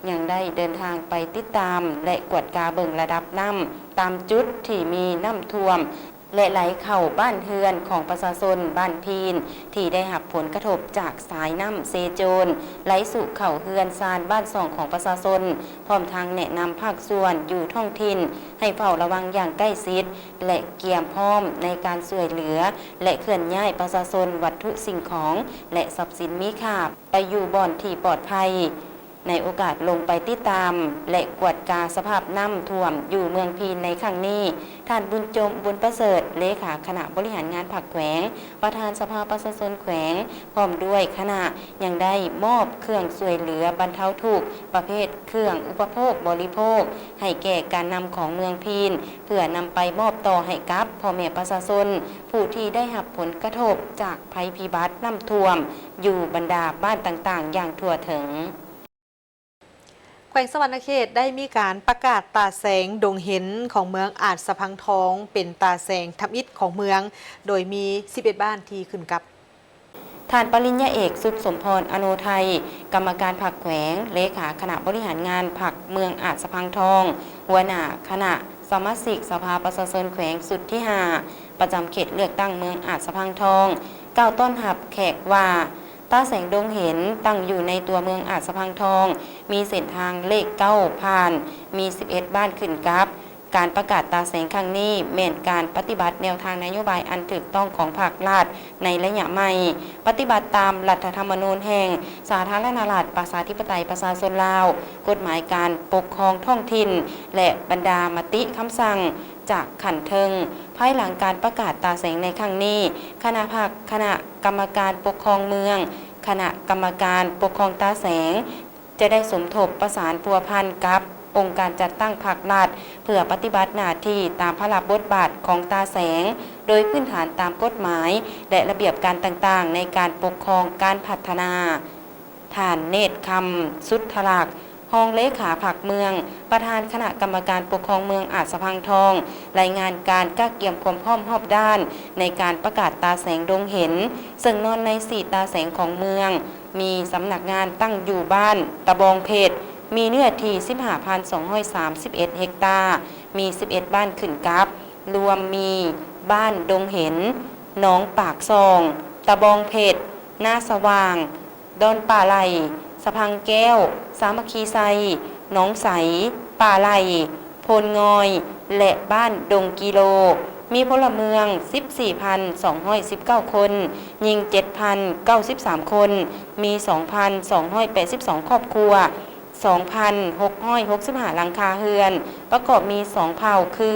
ຍັງໄດ້ເດີນທາງໄປຕິດຕາມ ແລະ ກວດກາເບິ່ງລະດັບນ້ຳຕາມຈຸດທີ່ມີນ້ຳຖ້ວມ ແລະ ໄຫຼເຂົ້າບ້ານເຮືອນຂອງປະຊາຊົນບ້ານພີນ ທີ່ໄດ້ຮັບຜົນກະທົບຈາກສາຍນ້ຳເຊໂຈນ ໄຫຼຊຸເຂົ້າເຮືອນຊານບ້ານຊ່ອງຂອງປະຊາຊົນ, ພ້ອມທັງແນະນຳພາກສ່ວນຢູ່ທ້ອງຖິ່ນໃຫ້ເຝົ້າລະວັງຢ່າງໃກ້ຊິດ ແລະ ກຽມພ້ອມໃນການຊ່ວຍເຫຼືອ ແລະ ເຄື່ອນຍ້າຍປະຊາຊົນ, ວັດຖຸສິ່ງຂອງ ແລະ ຊັບສິນມີຄ່າ ໄປຢູ່ບ່ອນທີ່ປອດໄພ. ໃນໂອກາດລົງໄປຕິດຕາມ ແລະ ກວດກາສະພາບນ້ຳຖ້ວມຢູ່ເມືອງພີນໃນຄັ້ງນີ້, ທ່ານ ບຸນຈົມ ບຸນປະເສີດ ເລຂາຄະນະບໍລິຫານງານພັກແຂວງ, ປະທານສະພາປະຊາຊົນແຂວງ ພ້ອມດ້ວຍຄະນະ ຍັງໄດ້ມອບເຄື່ອງຊ່ວຍເຫຼືອບັນເທົາທຸກ ປະເພດເຄື່ອງອຸປະໂພກບໍລິໂພກ ໃຫ້ແກ່ການນຳຂອງເມືອງພີນ ເພື່ອນຳໄປມອບຕໍ່ໃຫ້ກັບພໍ່ແມ່ປະຊາຊົນ ຜູ້ທີ່ໄດ້ຮັບຜົນກະທົບຈາກໄພພິບັດນ້ຳຖ້ວມຢູ່ບັນດາບ້ານຕ່າງໆຢ່າງທົ່ວເຖິງ. ແຂວງສະຫວັນນະເຂດໄດ້ມີການປະກາດຕາແສງດົງເຫັນຂອງເມືອງອາດສະພັງທອງ ເປັນຕາແສງທຳອິດຂອງເມືອງ, ໂດຍມີສິບເອັດບ້ານທີ່ຂຶ້ນກັບ. ທ່ານ ປະລິນຍາເອກ ສຸກສົມພອນ ອະໂນໄທ, ກຳມະການພັກແຂວງ, ເລຂາຄະນະບໍລິຫານງານພັກເມືອງອາດສະພັງທອງ, ຫົວໜ້າຄະນະສະມາຊິກສະພາປະຊາຊົນແຂວງຊຸດທີຫ້າ ປະຈຳເຂດເລືອກຕັ້ງເມືອງອາດສະພັງທອງ ກ່າວຕ້ອນຮັບແຂກວ່າ, ຕາແສງດົງເຫັນຕັ້ງຢູ່ໃນຕົວເມືອງອາດສະພັງທອງ, ມີເສັ້ນທາງເລກເກົ້າຜ່ານ, ມີສິບເອັດບ້ານຂຶ້ນກັບ. ການປະກາດຕາແສງຄັ້ງນີ້ແມ່ນການປະຕິບັດແນວທາງນະໂຍບາຍອັນຖືກຕ້ອງຂອງພັກລັດໃນໄລຍະໃໝ່, ປະຕິບັດຕາມລັດຖະທຳມະນູນແຫ່ງສາທາລະນະລັດ ປະຊາທິປະໄຕ ປະຊາຊົນລາວ, ກົດໝາຍການປົກຄອງທ້ອງຖິ່ນ ແລະ ບັນດາມະຕິຄຳສັ່ງຈາກຂັ້ນເທິງ. ພາຍຫຼັງການປະກາດຕາແສງໃນຄັ້ງນີ້, ຄະນະພັກ, ຄະນະກຳມະການປົກຄອງເມືອງ, ຄະນະກຳມະການປົກຄອງຕາແສງ ຈະໄດ້ສົມທົບປະສານພົວພັນກັບອົງການຈັດຕັ້ງພັກລັດ ເພື່ອປະຕິບັດໜ້າທີ່ຕາມພາລະບົດບາດຂອງຕາແສງ ໂດຍພື້ນຖານຕາມກົດໝາຍ ແລະ ລະບຽບການຕ່າງໆໃນການປົກຄອງການພັດທະນາ. ທ່ານ ເນດຄຳ ສຸດທະລັກ, ຮອງເລຂາພັກເມືອງ, ປະທານຄະນະກຳມະການປົກຄອງເມືອງອາດສະພັງທອງ, ລາຍງານການກະກຽມຄວາມພ້ອມຮອບດ້ານໃນການປະກາດຕາແສງດົງເຫັນ, ເຊິ່ງນອນໃນສີ່ຕາແສງຂອງເມືອງ, ມີສຳນັກງານຕັ້ງຢູ່ບ້ານຕະບອງເພັດ, ມີເນື້ອທີ່ສິບຫ້າພັນສອງຮ້ອຍສາມສິບເອັດເຮັກຕາ, ມີສິບເອັດບ້ານຂຶ້ນກັບ, ລວມມີບ້ານດົງເຫັນ, ໜອງປາກຊ່ອງ, ຕະບອງເພັດ, ນາສະຫວ່າງ, ດອນປ່າໄຫຼ, ສະພັງແກ້ວ, ສາມັກຄີໄຊ, ໜອງໃສ, ປ່າໄຫຼ, ໂພນງອຍ ແລະ ບ້ານດົງກິໂລ, ມີພົນລະເມືອງສິບສີ່ພັນສອງຮ້ອຍສິບເກົ້າຄົນ, ຍິງເຈັດພັນເກົ້າສິບສາມຄົນ, ມີສອງພັນສອງຮ້ອຍແປດສິບສອງຄອບຄົວ, ສອງພັນຫົກຮ້ອຍຫົກສິບຫ້າຫຼັງຄາເຮືອນ, ປະກອບມີສອງເຜົ່າຄື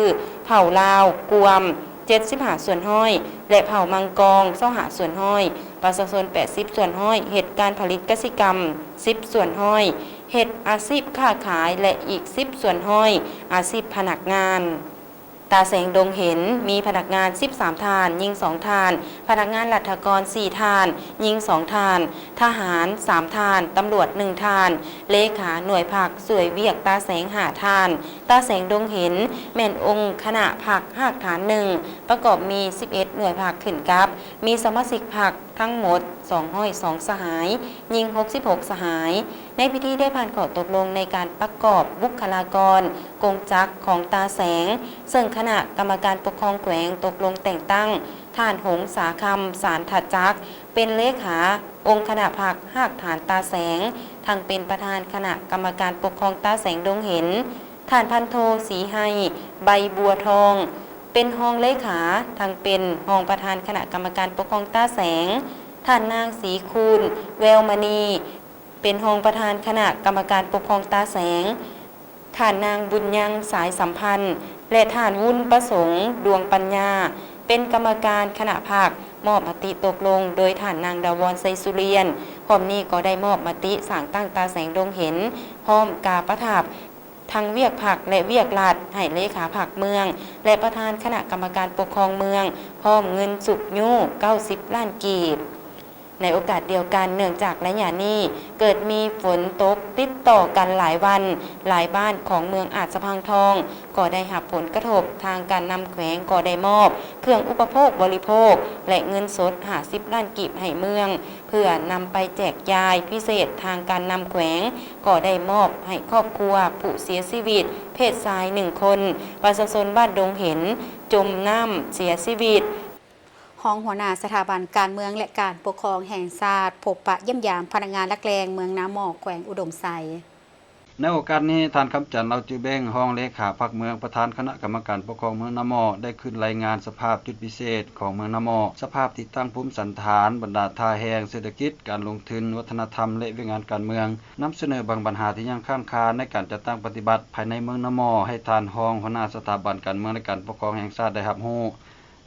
ເຜົ່າລາວກວມເຈັດສິບຫ້າສ່ວນຮ້ອຍ ແລະ ເຜົ່າມັງກອງຊາວຫ້າສ່ວນຮ້ອຍ, ປະຊາຊົນແປດສິບສ່ວນຮ້ອຍ ເຮັດການຜະລິດກະສິກຳສິບສ່ວນຮ້ອຍ, ເຮັດອາຊີບຄ້າຂາຍ ແລະ ອີກສິບສ່ວນຮ້ອຍ ອາຊີບພະນັກງານ. ຕາແສງດົງເຫັນ ມີພະນັກງານສິບສາມທ່ານ, ຍິງສອງທ່ານ, ພະນັກງານລັດຖະກອນສີ່ທ່ານ, ຍິງສອງທ່ານ, ທະຫານສາມທ່ານ, ຕຳຫຼວດໜຶ່ງທ່ານ, ເລຂາໜ່ວຍພັກຊ່ວຍວຽກຕາແສງຫ້າທ່ານ. ຕາແສງດົງເຫັນ ແມ່ນອົງຄະນະພັກຮາກຖານໜຶ່ງ ປະກອບມີສິບເອັດໜ່ວຍພັກຂຶ້ນກັບ, ມີສະມາຊິກພັກ ທັງໝົດສອງຮ້ອຍສອງສະຫາຍ, ຍິງຫົກສິບຫົກສະຫາຍ. ໃນພິທີໄດ້ຜ່ານຂໍ້ຕົກລົງໃນການປະກອບບຸກຄະລາກອນກົງຈັກຂອງຕາແສງ, ເຊິ່ງຄະນະກຳມະການປົກຄອງແຂວງຕົກລົງແຕ່ງຕັ້ງ ທ່ານ ຫົງສາຄຳ ສານທະຈັກ ເປັນເລຂາອົງຄະນະພັກຮາກຖານຕາແສງ, ທັງເປັນປະທານຄະນະກຳມະການປົກຄອງຕາແສງດົງເຫັນ, ທ່ານ ພັນໂທ ສີໄຮ ໃບບົວທອງ ເປັນຮອງເລຂາ, ທັງເປັນຮອງປະທານຄະນະກຳມະການປົກຄອງຕາແສງ, ທ່ານ ນາງ ສີຄູນ ແວວມະນີ ເປັນຮອງປະທານຄະນະກຳມະການປົກຄອງຕາແສງ, ທ່ານນາງ ບຸນຍັງ ສາຍສຳພັນ ແລະ ທ່ານ ວຸນປະສົງ ດວງປັນຍາ ເປັນກຳມະການຄະນະພັກ ມອບມະຕິຕົກລົງໂດຍທ່ານນາງ ດາວອນ ໄຊສຸລຽນ. ພ້ອມນີ້ກໍໄດ້ມອບມະຕິສ້າງຕັ້ງຕາແສງດົງເຫັນ ພ້ອມກາປະທັບທັງວຽກພັກ ແລະ ວຽກລັດ ໃຫ້ເລຂາພັກເມືອງ ແລະ ປະທານຄະນະກຳມະການປົກຄອງເມືອງ ພ້ອມເງິນຊຸກຍູ້ເກົ້າສິບລ້ານກີບ. ໃນໂອກາດດຽວກັນ, ເນື່ອງຈາກໄລຍະນີ້ເກີດມີຝົນຕົກຕິດຕໍ່ກັນຫຼາຍວັນ, ຫຼາຍບ້ານຂອງເມືອງອາດສະພັງທອງກໍໄດ້ຮັບຜົນກະທົບທາງການນຳແຂວງ, ກໍໄດ້ມອບເຄື່ອງອຸປະໂພກບໍລິໂພກ ແລະ ເງິນສົດຫ້າສິບລ້ານກີບໃຫ້ເມືອງ ເພື່ອນຳໄປແຈກຈ່າຍ. ພິເສດທາງການນຳແຂວງກໍໄດ້ມອບໃຫ້ຄອບຄົວຜູ້ເສຍຊີວິດເພດຊາຍໜຶ່ງຄົນ, ປະຊາຊົນບ້ານດົງເຫັນຈົມນ້ຳເສຍຊີວິດ. ຮອງຫົວໜ້າສະຖາບັນການເມືອງ ແລະ ການປົກຄອງແຫ່ງຊາດ ພົບປະຢ້ຽມຢາມພະນັກງານຫຼັກແຫຼ່ງເມືອງນາໝໍ້ ແຂວງອຸດົມໄຊ. ໃນໂອກາດນີ້, ທ່ານ ຄຳຈັນ ເລົ່າຈື່ເບັງ ຮອງເລຂາພັກເມືອງ, ປະທານຄະນະກຳມະການປົກຄອງເມືອງນາໝໍ້ ໄດ້ຂຶ້ນລາຍງານສະພາບຈຸດພິເສດຂອງເມືອງນາໝໍ້, ສະພາບທີ່ຕັ້ງພູມສັນຖານ, ບັນດາທ່າແຮງ, ເສດຖະກິດ, ການລົງທຶນ, ວັດທະນະທຳ ແລະ ວຽກງານການເມືອງ, ນຳສະເໜີບາງບັນຫາທີ່ຍັງຄ້າງຄາໃນການຈັດຕັ້ງປະຕິບັດພາຍໃນເມືອງນາໝໍ້ ໃຫ້ທ່ານຮອງຫົວໜ້າສະຖາບັນການເມືອງ ແລະ ການປົກຄອງແຫ່ງຊາດໄດ້ຮັບຮູ້.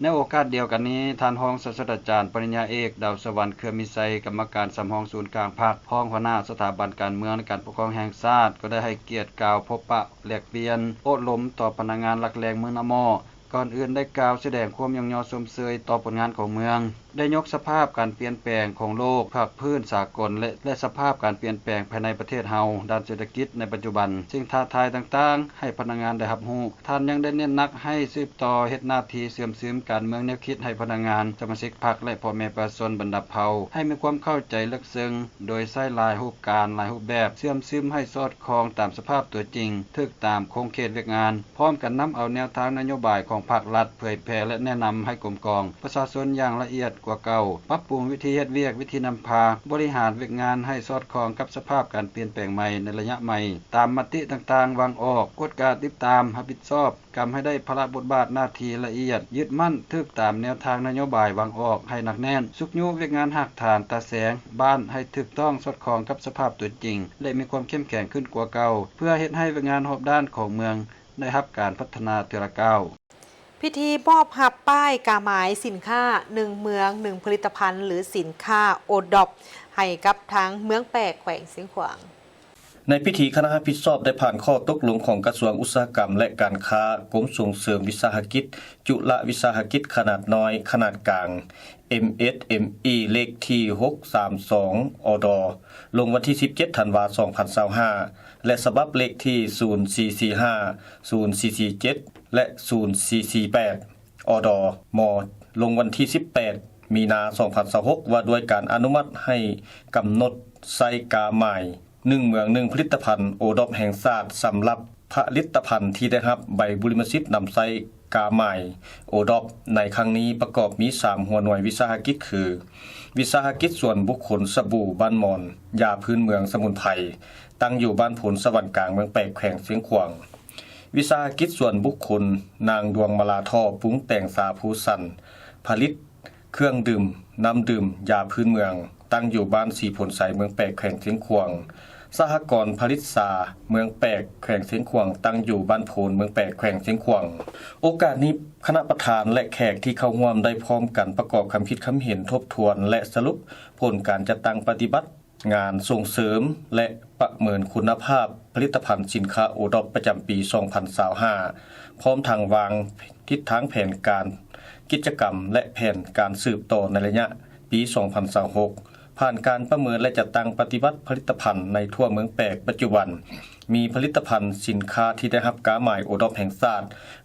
ໃນໂອກາດດຽວກັນນີ້, ທ່ານຮອງສາດສະດາຈານ ປະລິນຍາເອກ ດາວສະຫວັນ ເຄືອມີໄຊ ກຳມະການສຳຮອງສູນກາງພັກ, ຮອງຫົວໜ້າສະຖາບັນການເມືອງ ແລະ ການປົກຄອງແຫ່ງຊາດ ກໍໄດ້ໃຫ້ກຽດກ່າວພົບປະແລກປ່ຽນໂອ້ລົມຕໍ່ພະນັກງານຫຼັກແຫຼ່ງເມືອງນາໝໍ້. ກ່ອນອື່ນໄດ້ກ່າວສະແດງຄວາມຍ້ອງຍໍຊົມເຊີຍຕໍ່ຜົນງານຂອງເມືອງ, ໄດ້ຍົກສະພາບການປ່ຽນແປງຂອງໂລກ, ພາກພື້ນສາກົນ ແລະ ແລະ ສະພາບການປ່ຽນແປງພາຍໃນປະເທດເຮົາດ້ານເສດຖະກິດໃນປັດຈຸບັນ, ສິ່ງທ້າທາຍຕ່າງໆ ໃຫ້ພະນັກງານໄດ້ຮັບຮູ້. ທ່ານຍັງໄດ້ເນັ້ນໜັກໃຫ້ສືບຕໍ່ເຮັດໜ້າທີ່ເຊື່ອມຊຶມການເມືອງແນວຄິດໃຫ້ພະນັກງານ, ສະມາຊິກພັກ ແລະ ພໍ່ແມ່ປະຊາຊົນບັນດາເຜົ່າ ໃຫ້ມີຄວາມເຂົ້າໃຈເລິກເຊິ່ງ, ໂດຍໃຊ້ຫຼາຍຮູບການ, ຫຼາຍຮູບແບບ, ເຊື່ອມຊຶມໃຫ້ສອດຄ່ອງຕາມສະພາບຕົວຈິງ, ຖືກຕາມຂົງເຂດວຽກງານ, ພ້ອມກັນນຳເອົາແນວທາງນະໂຍບາຍຂອງພາກລັດເຜີຍແຜ່ ແລະ ແນະນຳໃຫ້ກົມກອງປະຊາຊົນຢ່າງລະອຽດກວ່າເກົ່າ, ປັບປຸງວິທີເຮັດວຽກ, ວິທີນຳພາ, ບໍລິຫານວຽກງານໃຫ້ສອດຄ່ອງກັບສະພາບການປ່ຽນແປງໃໝ່ໃນໄລຍະໃໝ່, ຕາມມະຕິຕ່າງໆວາງອອກ, ກວດກາ, ຕິດຕາມ, ຮັບຜິດຊອບ, ກຳໃຫ້ໄດ້ພາລະບົດບາດໜ້າທີ່ລະອຽດ, ຍຶດໝັ້ນຖືກຕາມແນວທາງນະໂຍບາຍວາງອອກໃຫ້ໜັກແໜ້ນ, ຊຸກຍູ້ວຽກງານຮາກຖານຕາແສງບ້ານໃຫ້ຖືກຕ້ອງສອດຄ່ອງກັບສະພາບຕົວຈິງ ແລະ ມີຄວາມເຂັ້ມແຂງຂຶ້ນກວ່າເກົ່າ, ເພື່ອເຮັດໃຫ້ວຽກງານຮອບດ້ານຂອງເມືອງໄດ້ຮັບການພັດທະນາເທື່ອລະກ້າວ. ພິທີມອບຮັບປ້າຍກາໝາຍສິນຄ້າ ໜຶ່ງເມືອງ ໜຶ່ງຜະລິດຕະພັນ ຫຼື ສິນຄ້າໂອດອບ ໃຫ້ກັບທາງເມືອງແປກ ແຂວງຊຽງຂວາງ. ໃນພິທີ, ຄະນະຮັບຜິດຊອບໄດ້ຜ່ານຂໍ້ຕົກລົງຂອງກະຊວງອຸດສາຫະກຳ ແລະ ການຄ້າ, ກົມສົ່ງເສີມວິສາຫະກິດ, ຈຸລະວິສາຫະກິດຂະໜາດນ້ອຍ, ຂະໜາດກາງ ເອັມເອສເອັມອີ ເລກທີຫົກສາມສອງ ອດ ລົງວັນທີສິບເຈັດ ທັນວາ ສອງພັນຊາວຫ້າ ແລະ ສະບັບເລກທີສູນສີ່ສີ່ຫ້າ, ສູນສີ່ສີ່ເຈັດ ແລະ ສູນສີ່ສີ່ແປດ ອດ ມ ລົງວັນທີສິບແປດ ມີນາ ສອງພັນຊາວຫົກ ວ່າດ້ວຍການອະນຸມັດໃຫ້ກຳນົດໃຊ້ກາໝາຍ ໜຶ່ງເມືອງ ໜຶ່ງຜະລິດຕະພັນໂອດອບແຫ່ງຊາດ ສຳລັບຜະລິດຕະພັນທີ່ໄດ້ຮັບໃບບຸລິມະສິດນຳໃຊ້ກາໝາຍໂອດອບໃນຄັ້ງນີ້ ປະກອບມີສາມຫົວໜ່ວຍວິສາຫະກິດຄື ວິສາຫະກິດສ່ວນບຸກຄົນສະບູບ້ານມອນ, ຢາພື້ນເມືອງສະໝຸນໄພ, ຕັ້ງຢູ່ບ້ານໂພນສະຫວັນກາງ ເມືອງແປກ ແຂວງຊຽງຂວາງ, ວິສາຫະກິດສ່ວນບຸກຄົນນາງດວງມາລາ ທໍ່ປຸງແຕ່ງຊາພູສັນ, ຜະລິດ ເຄື່ອງດື່ມ, ນ້ຳດື່ມ, ຢາພື້ນເມືອງ, ຕັ້ງຢູ່ບ້ານສີໂພນໄຊ ເມືອງແປກ ແຂວງຊຽງຂວາງ, ສະຫະກອນຜະລິດຊາ ເມືອງແປກ ແຂວງຊຽງຂວາງ, ຕັ້ງຢູ່ບ້ານໂພນ ເມືອງແປກ ແຂວງຊຽງຂວາງ. ໂອກາດນີ້, ຄະນະປະທານ ແລະ ແຂກທີ່ເຂົ້າຮ່ວມໄດ້ພ້ອມກັນປະກອບຄຳຄິດຄຳເຫັນ, ທົບທວນ ແລະ ສະຫຼຸບຜົນການຈັດຕັ້ງປະຕິບັດ ງານສົ່ງເສີມ ແລະ ປະເມີນຄຸນນະພາບຜະລິດຕະພັນສິນຄ້າໂອດອບປະຈຳປີສອງພັນຊາວຫ້າ ພ້ອມທັງວາງທິດທາງແຜນການກິດຈະກຳ ແລະ ແຜນການສືບຕໍ່ໃນໄລຍະປີສອງພັນຊາວຫົກ ຜ່ານການປະເມີນ ແລະ ຈັດຕັ້ງປະຕິບັດຜະລິດຕະພັນໃນທົ່ວເມືອງແປກ. ປັດຈຸບັນມີຜະລິດຕະພັນສິນຄ້າທີ່ໄດ້ຮັບກາໝາຍໂອດອບແຫ່ງຊາດ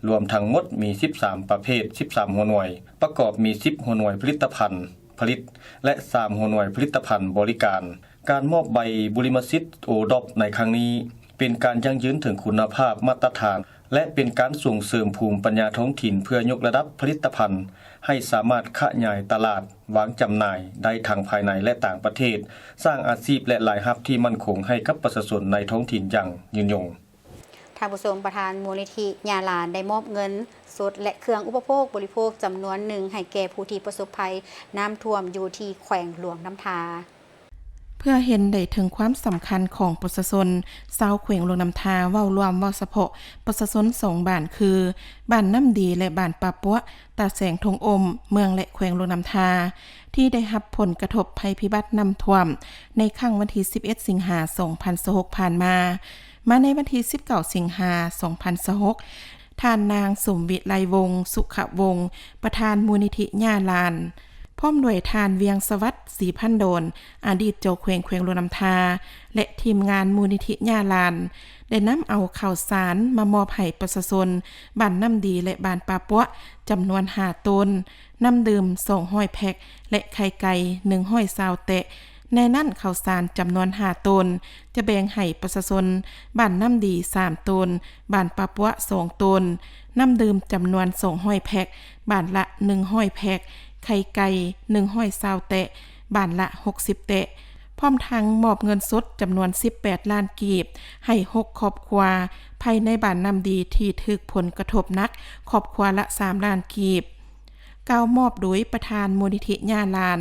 ລວມທັງໝົດມີສິບສາມປະເພດ, ສິບສາມຫົວໜ່ວຍ, ປະກອບມີສິບຫົວໜ່ວຍຜະລິດຕະພັນ. ຜະລິດ ແລະ ສາມຫົວໜ່ວຍຜະລິດຕະພັນບໍລິການ. ການມອບໃບບຸລິມະສິດໂອດອບໃນຄັ້ງນີ້ ເປັນການຢັ້ງຢືນເຖິງຄຸນນະພາບມາດຕະຖານ ແລະ ເປັນການສົ່ງເສີມພູມປັນຍາທ້ອງຖິ່ນ ເພື່ອຍົກລະດັບຜະລິດຕະພັນໃຫ້ສາມາດຂະຫຍາຍຕະຫຼາດວາງຈຳໜ່າຍໄດ້ທັງພາຍໃນ ແລະ ຕ່າງປະເທດ, ສ້າງອາຊີບ ແລະ ລາຍຮັບທີ່ໝັ້ນຄົງໃຫ້ກັບປະຊາຊົນໃນທ້ອງຖິ່ນຢ່າງຍືນຍົງ. ທ່ານຜູ້ຊົມ, ປະທານມູນນິທິຍ່າຫຼານໄດ້ມອບເງິນສົດ ແລະ ເຄື່ອງອຸປະໂພກບໍລິໂພກຈຳນວນໜຶ່ງໃຫ້ແກ່ຜູ້ທີ່ປະສົບໄພນ້ຳຖ້ວມຢູ່ທີ່ແຂວງຫຼວງນ້ຳທາ. ເພື່ອເຫັນໄດ້ເຖິງຄວາມສຳຄັນຂອງປະຊາຊົນຊາວແຂວງຫຼວງນ້ຳທາ ເວົ້າລວມ, ເວົ້າສະເພາະປະຊາຊົນສອງບ້ານ ຄື ບ້ານນ້ຳດີ ແລະ ບ້ານປ່າປົວະ, ຕາແສງ ທົ່ງອົມ, ເມືອງ ແລະ ແຂວງຫຼວງນ້ຳທາ ທີ່ໄດ້ຮັບຜົນກະທົບໄພພິບັດນ້ຳຖ້ວມໃນຄັ້ງວັນທີສິບເອັດ ສິງຫາ ສອງພັນຊາວຫົກ ຜ່ານມາ. ມາໃນວັນທີສິບເກົ້າ ສິງຫາ ສອງພັນຊາວຫົກ ທ່ານນາງ ສົມວິໄລ ວົງສຸຂະວົງ ປະທານມູນນິທິຍ່າຫຼານ ພ້ອມດ້ວຍທ່ານ ວຽງສະຫວັດ ສີພັນດອນ ອະດີດເຈົ້າແຂວງແຂວງຫຼວງນ້ຳທາ ແລະ ທີມງານມູນນິທິຍ່າຫຼານ ໄດ້ນຳເອົາເຂົ້າສານມາມອບໃຫ້ປະຊາຊົນບ້ານນ້ຳດີ ແລະ ບ້ານປ່າປົວະ ຈຳນວນຫ້າໂຕນ, ນ້ຳດື່ມສອງຮ້ອຍແພັກ ແລະ ໄຂ່ໄກ່ໜຶ່ງຮ້ອຍຊາວແຕະ. ໃນນັ້ນເຂົ້າສານຈຳນວນຫ້າໂຕນ ຈະແບ່ງໃຫ້ປະຊາຊົນບ້ານນ້ຳດີສາມໂຕນ, ບ້ານປ່າປົວະສອງໂຕນ, ນ້ຳດື່ມຈຳນວນສອງຮ້ອຍແພັກ ບ້ານລະໜຶ່ງຮ້ອຍແພັກ, ໄຂ່ໄກ່ໜຶ່ງຮ້ອຍຊາວແຕະ ບ້ານລະຫົກສິບແຕະ, ພ້ອມທັງມອບເງິນສົດຈຳນວນສິບແປດລ້ານກີບ ໃຫ້ຫົກຄອບຄົວພາຍໃນບ້ານນ້ຳດີທີ່ຖືກຜົນກະທົບໜັກ ຄອບຄົວລະສາມລ້ານກີບ. ກ່າວມອບໂດຍປະທານມູນນິທິຍ່າຫຼານ,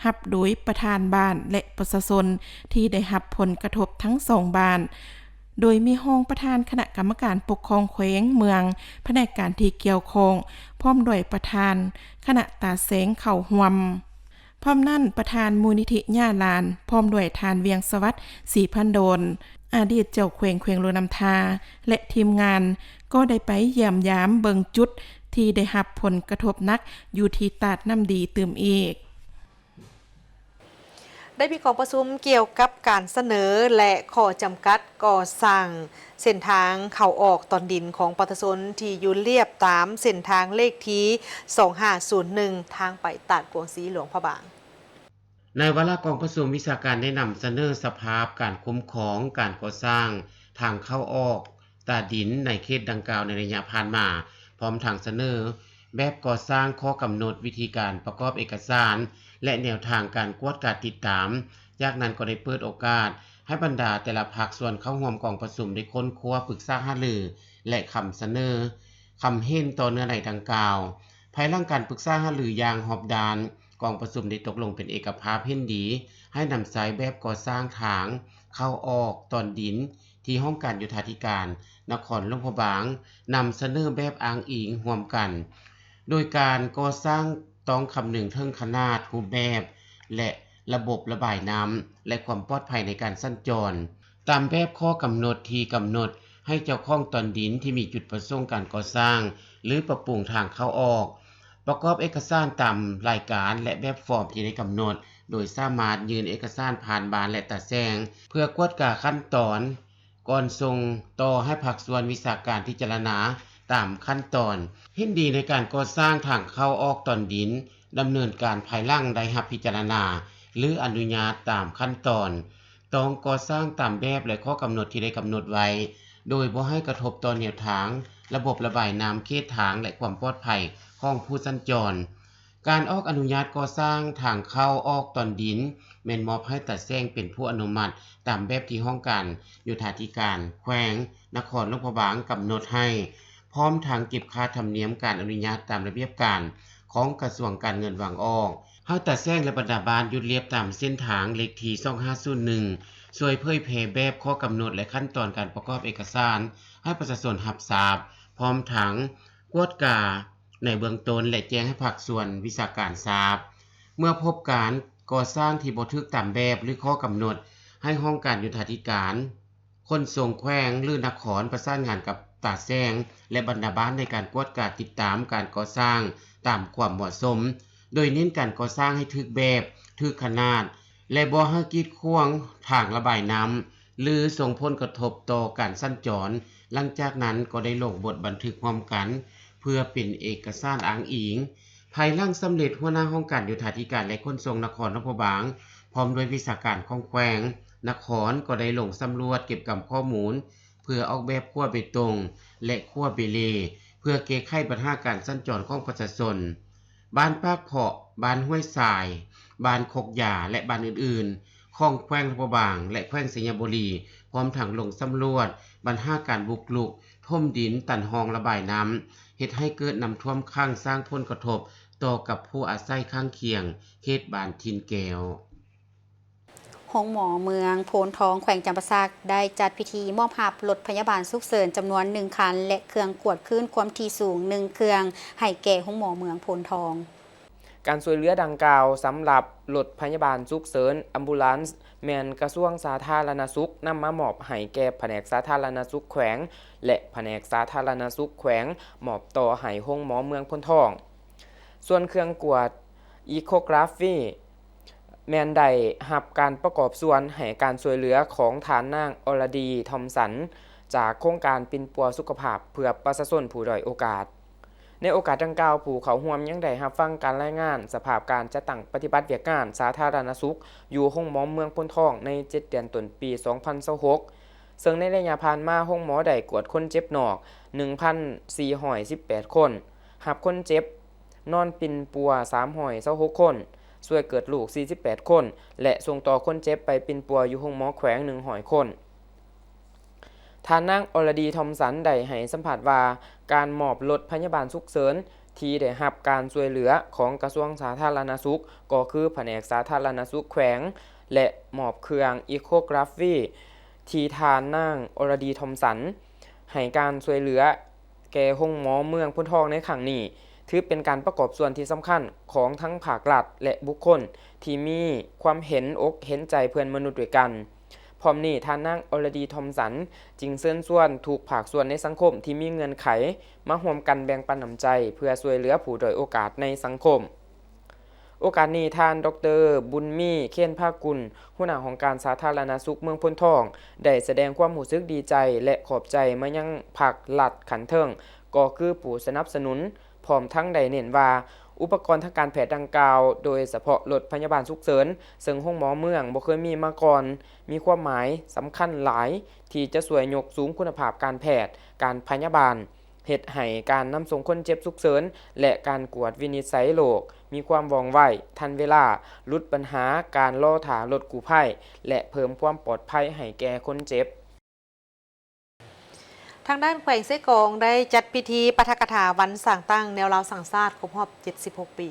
ຮັບໂດຍປະທານບ້ານ ແລະ ປະຊາຊົນທີ່ໄດ້ຮັບຜົນກະທົບທັງສອງບ້ານ, ໂດຍມີຮອງປະທານຄະນະກຳມະການປົກຄອງແຂວງ, ເມືອງ, ພະແນກການທີ່ກ່ຽວຂ້ອງ, ພ້ອມດ້ວຍປະທານຄະນະຕາແສງເຂົ້າຮ່ວມ. ພ້ອມນັ້ນ, ປະທານມູນນິທິຍ່າຫຼານ ພ້ອມດ້ວຍທ່ານ ວຽງສະຫວັດ ສີພັນດອນ ອະດີດເຈົ້າແຂວງແຂວງຫຼວງນ້ຳທາ ແລະ ທີມງານ ກໍໄດ້ໄປຢ້ຽມຢາມເບິ່ງຈຸດທີ່ໄດ້ຮັບຜົນກະທົບໜັກຢູ່ທີ່ຕາດນ້ຳດີຕື່ມອີກ. ໄດ້ມີກອງປະຊຸມກ່ຽວກັບການສະເໜີ ແລະ ຂໍ້ຈຳກັດກໍ່ສ້າງເສັ້ນທາງເຂົ້າອອກຕອນດິນຂອງປະຊາຊົນທີ່ຢູ່ລຽບຕາມເສັ້ນທາງເລກທີສອງຫ້າສູນໜຶ່ງ ທາງໄປຕາດກວາງຊີ ຫຼວງພະບາງ. ໃນວາລະກອງປະຊຸມ, ວິຊາການໄດ້ນຳສະເໜີສະພາບການຄຸ້ມຄອງການກໍ່ສ້າງທາງເຂົ້າອອກຕາດິນໃນເຂດດັ່ງກ່າວໃນໄລຍະຜ່ານມາ, ພ້ອມທັງສະເໜີແບບກໍ່ສ້າງ, ຂໍ້ກຳນົດ, ວິທີການປະກອບເອກະສານ ແລະ ແນວທາງການກວດກາຕິດຕາມ. ຈາກນັ້ນກໍໄດ້ເປີດໂອກາດໃຫ້ບັນດາແຕ່ລະພາກສ່ວນເຂົ້າຮ່ວມກອງປະຊຸມໄດ້ຄົ້ນຄວ້າ, ປຶກສາຫາລື ແລະ ຄຳສະເໜີຄຳເຫັນຕໍ່ເນື້ອໃນດັ່ງກ່າວ. ພາຍຫຼັງການປຶກສາຫາລືຢ່າງຮອບດ້ານ, ກອງປະຊຸມໄດ້ຕົກລົງເປັນເອກະພາບເຫັນດີໃຫ້ນຳໃຊ້ແບບກໍ່ສ້າງທາງເຂົ້າອອກຕອນດິນ ທີ່ຫ້ອງການໂຍທາທິການນະຄອນຫຼວງພະບາງນຳສະເໜີແບບອ້າງອີງຮ່ວມກັນ, ໂດຍການກໍ່ສ້າງຕ້ອງຄຳນຶງເຖິງຂະໜາດ, ຮູບແບບ ແລະ ລະບົບລະບາຍນ້ຳ ແລະ ຄວາມປອດໄພໃນການສັນຈອນ. ຕາມແບບຂໍ້ກຳນົດທີ່ກຳນົດໃຫ້ເຈົ້າຂອງຕອນດິນທີ່ມີຈຸດປະສົງການກໍ່ສ້າງ ຫຼື ປັບປຸງທາງເຂົ້າອອກ ປະກອບເອກະສານຕາມລາຍການ ແລະ ແບບຟອມທີ່ໄດ້ກຳນົດ, ໂດຍສາມາດຍື່ນເອກະສານຜ່ານບ້ານ ແລະ ຕາແສງ ເພື່ອກວດກາຂັ້ນຕອນ ກ່ອນສົ່ງຕໍ່ໃຫ້ພາກສ່ວນວິຊາການພິຈາລະນາຕາມຂັ້ນຕອນ. ເຫັນດີໃນການກໍ່ສ້າງທາງເຂົ້າອອກຕອນດິນ ດຳເນີນການພາຍຫຼັງໄດ້ຮັບພິຈາລະນາ ຫຼື ອະນຸຍາດຕາມຂັ້ນຕອນ. ຕ້ອງກໍ່ສ້າງຕາມແບບ ແລະ ຂໍ້ກຳນົດທີ່ໄດ້ກຳນົດໄວ້, ໂດຍບໍ່ໃຫ້ກະທົບຕໍ່ແນວທາງ, ລະບົບລະບາຍນ້ຳ, ເຂດທາງ ແລະ ຄວາມປອດໄພຂອງຜູ້ສັນຈອນ. ການອອກອະນຸຍາດກໍ່ສ້າງທາງເຂົ້າອອກຕອນດິນ ແມ່ນມອບໃຫ້ຕາແສງເປັນຜູ້ອະນຸມັດ ຕາມແບບທີ່ຫ້ອງການໂຍທາທິການແຂວງນະຄອນຫຼວງພະບາງກຳນົດໃຫ້, ພ້ອມທັງເກັບຄ່າທຳນຽມການອະນຸຍາດຕາມລະບຽບການຂອງກະຊວງການເງິນວາງອອກ. ໃຫ້ຕາແສງ ແລະ ບັນດາບ້ານຢຸດລຽບຕາມເສັ້ນທາງເລກທີສອງຫ້າສູນໜຶ່ງ ຊ່ວຍເຜີຍແຜ່ແບບ, ຂໍ້ກຳນົດ ແລະ ຂັ້ນຕອນການປະກອບເອກະສານໃຫ້ປະຊາຊົນຮັບຊາບ, ພ້ອມທັງກວດກາໃນເບື້ອງຕົ້ນ ແລະ ແຈ້ງໃຫ້ພາກສ່ວນວິຊາການຊາບ. ເມື່ອພົບການກໍ່ສ້າງທີ່ບໍ່ຖືກຕາມແບບ ຫຼື ຂໍ້ກຳນົດ, ໃຫ້ຫ້ອງການໂຍທາທິການ ຂົນສົ່ງແຂວງ ຫຼື ນະຄອນ ປະສານງານກັບຕາແສງ ແລະ ບັນດາບ້ານໃນການກວດກາຕິດຕາມການກໍ່ສ້າງຕາມຄວາມເໝາະສົມ, ໂດຍເນັ້ນການກໍ່ສ້າງໃຫ້ຖືກແບບ, ຖືກຂະໜາດ ແລະ ບໍ່ໃຫ້ກີດຂວາງທາງລະບາຍນ້ຳ ຫຼື ສົ່ງຜົນກະທົບຕໍ່ການສັນຈອນ. ຫຼັງຈາກນັ້ນກໍໄດ້ລົງບົດບັນທຶກຮ່ວມກັນ ເພື່ອເປັນເອກະສານອ້າງອີງ. ພາຍຫຼັງສຳເລັດ, ຫົວໜ້າຫ້ອງການໂຍທາທິການ ແລະ ຂົນສົ່ງນະຄອນຫຼວງພະບາງ ພ້ອມດ້ວຍວິຊາການຂອງແຂວງ, ນະຄອນ ກໍໄດ້ລົງສຳຫຼວດເກັບກຳຂໍ້ມູນ ເພື່ອອອກແບບຂົວເບຕົງ ແລະ ຂົວເບເລ ເພື່ອແກ້ໄຂບັນຫາການສັນຈອນຂອງປະຊາຊົນ. ບ້ານປາກເພາະ, ບ້ານຫ້ວຍຊາຍ, ບ້ານຄົກຢາ ແລະ ບ້ານອື່ນໆ ຂອງແຂວງຫຼວງພະບາງ ແລະ ແຂວງໄຊຍະບູລີ ພ້ອມທັງລົງສຳຫຼວດບັນຫາການບຸກລຸກຖົມດິນ, ຕັນຮ່ອງລະບາຍນ້ຳ, ເຮັດໃຫ້ເກີດນ້ຳຖ້ວມຂັງ, ສ້າງຜົນກະທົບຕໍ່ກັບຜູ້ອາໄສຂ້າງຄຽງເຂດບ້ານຖິ່ນແກ້ວ. ໂຮງໝໍເມືອງໂພນທອງ ແຂວງຈຳປາສັກ ໄດ້ຈັດພິທີມອບຮັບລົດພະຍາບານສຸກເສີນຈຳນວນໜຶ່ງຄັນ ແລະ ເຄື່ອງກວດຄື້ນຄວາມຖີ່ສູງໜຶ່ງເຄື່ອງ ໃຫ້ແກ່ໂຮງໝໍເມືອງໂພນທອງ. ການຊ່ວຍເຫຼືອດັ່ງກ່າວສຳລັບລົດພະຍາບານສຸກເສີນ Ambulance ແມ່ນກະຊວງສາທາລະນະສຸກນຳມາມອບໃຫ້ແກ່ພະແນກສາທາລະນະສຸກແຂວງ ແລະ ພະແນກສາທາລະນະສຸກແຂວງມອບຕໍ່ໃຫ້ໂຮງໝໍເມືອງໂພນທອງ. ສ່ວນເຄື່ອງກວດ Echography ແມ່ນໄດ້ຮັບການປະກອບສ່ວນໃຫ້ການຊ່ວຍເຫຼືອຂອງທ່ານນາງ ອອລະດີ ທອມສັນ ຈາກໂຄງການປິ່ນປົວສຸຂະພາບເພື່ອປະຊາຊົນຜູ້ດ້ອຍໂອກາດ. ໃນໂອກາດດັ່ງກ່າວ, ຜູ້ເຂົ້າຮ່ວມຍັງໄດ້ຮັບຟັງການລາຍງານສະພາບການຈັດຕັ້ງປະຕິບັດວຽກງານສາທາລະນະສຸກຢູ່ໂຮງໝໍເມືອງໂພນທອງໃນເຈັດເດືອນຕົ້ນປີສອງພັນຊາວຫົກ ເຊິ່ງໃນໄລຍະຜ່ານມາ ໂຮງໝໍໄດ້ກວດຄົນເຈັບນອກໜຶ່ງພັນສີ່ຮ້ອຍສິບແປດຄົນ, ຮັບຄົນເຈັບນອນປິ່ນປົວສາມຮ້ອຍຊາວຫົກຄົນ, ຊ່ວຍເກີດລູກສີ່ສິບແປດຄົນ ແລະ ສົ່ງຕໍ່ຄົນເຈັບໄປປິ່ນປົວຢູ່ໂຮງໝໍແຂວງໜຶ່ງຮ້ອຍຄົນ. ທ່ານນາງ ອອລະດີ ທອມສັນ ໄດ້ໃຫ້ສຳພາດວ່າ ການມອບລົດພະຍາບານສຸກເສີນທີ່ໄດ້ຮັບການຊ່ວຍເຫຼືອຂອງກະຊວງສາທາລະນະສຸກ ກໍຄືພະແນກສາທາລະນະສຸກແຂວງ ແລະ ມອບເຄື່ອງ Echography ທີ່ທ່ານນາງ ອອລະດີ ທອມສັນ ໃຫ້ການຊ່ວຍເຫຼືອແກ່ໂຮງໝໍເມືອງໂພນທອງໃນຄັ້ງນີ້ ຖືເປັນການປະກອບສ່ວນທີ່ສຳຄັນຂອງທັງພາກລັດ ແລະ ບຸກຄົນທີ່ມີຄວາມເຫັນອົກເຫັນໃຈເພື່ອນມະນຸດດ້ວຍກັນ. ພ້ອມນີ້, ທ່ານນາງ ອອລະດີ ທອມສັນ ຈຶ່ງເຊີນຊວນທຸກພາກສ່ວນໃນສັງຄົມທີ່ມີເງື່ອນໄຂ ມາຮ່ວມກັນແບ່ງປັນນ້ຳໃຈ ເພື່ອຊ່ວຍເຫຼືອຜູ້ດ້ອຍໂອກາດໃນສັງຄົມ. ໂອກາດນີ້, ທ່ານ ດອກເຕີ ບຸນມີ ເຄນພາກຸນ ຫົວໜ້າຫ້ອງການສາທາລະນະສຸກເມືອງໂພນທອງ ໄດ້ສະແດງຄວາມຮູ້ສຶກດີໃຈ ແລະ ຂອບໃຈມາຍັງພັກລັດຂັ້ນເທິງ ກໍຄືຜູ້ສະໜັບສະໜູນ, ພ້ອມທັງໄດ້ເນັ້ນວ່າ ອຸປະກອນທາງການແພດດັ່ງກ່າວ, ໂດຍສະເພາະລົດພະຍາບານສຸກເສີນ ເຊິ່ງໂຮງໝໍເມືອງບໍ່ເຄີຍມີມາກ່ອນ, ມີຄວາມໝາຍສຳຄັນຫຼາຍທີ່ຈະຊ່ວຍຍົກສູງຄຸນນະພາບການແພດ, ການພະຍາບານ, ເຮັດໃຫ້ການນຳສົ່ງຄົນເຈັບສຸກເສີນ ແລະ ການກວດວິນິດໄສໂລກມີຄວາມວ່ອງໄວ, ທັນເວລາ, ຫຼຸດບັນຫາການລໍຖ້າລົດກູ້ໄພ ແລະ ເພີ່ມຄວາມປອດໄພໃຫ້ແກ່ຄົນເຈັບ. ທາງດ້ານແຂວງເຊກອງໄດ້ຈັດພິທີປາຖະກະຖາວັນສ້າງຕັ້ງແນວລາວສ້າງຊາດຄົບຮອບເຈັດສິບຫົກປີ.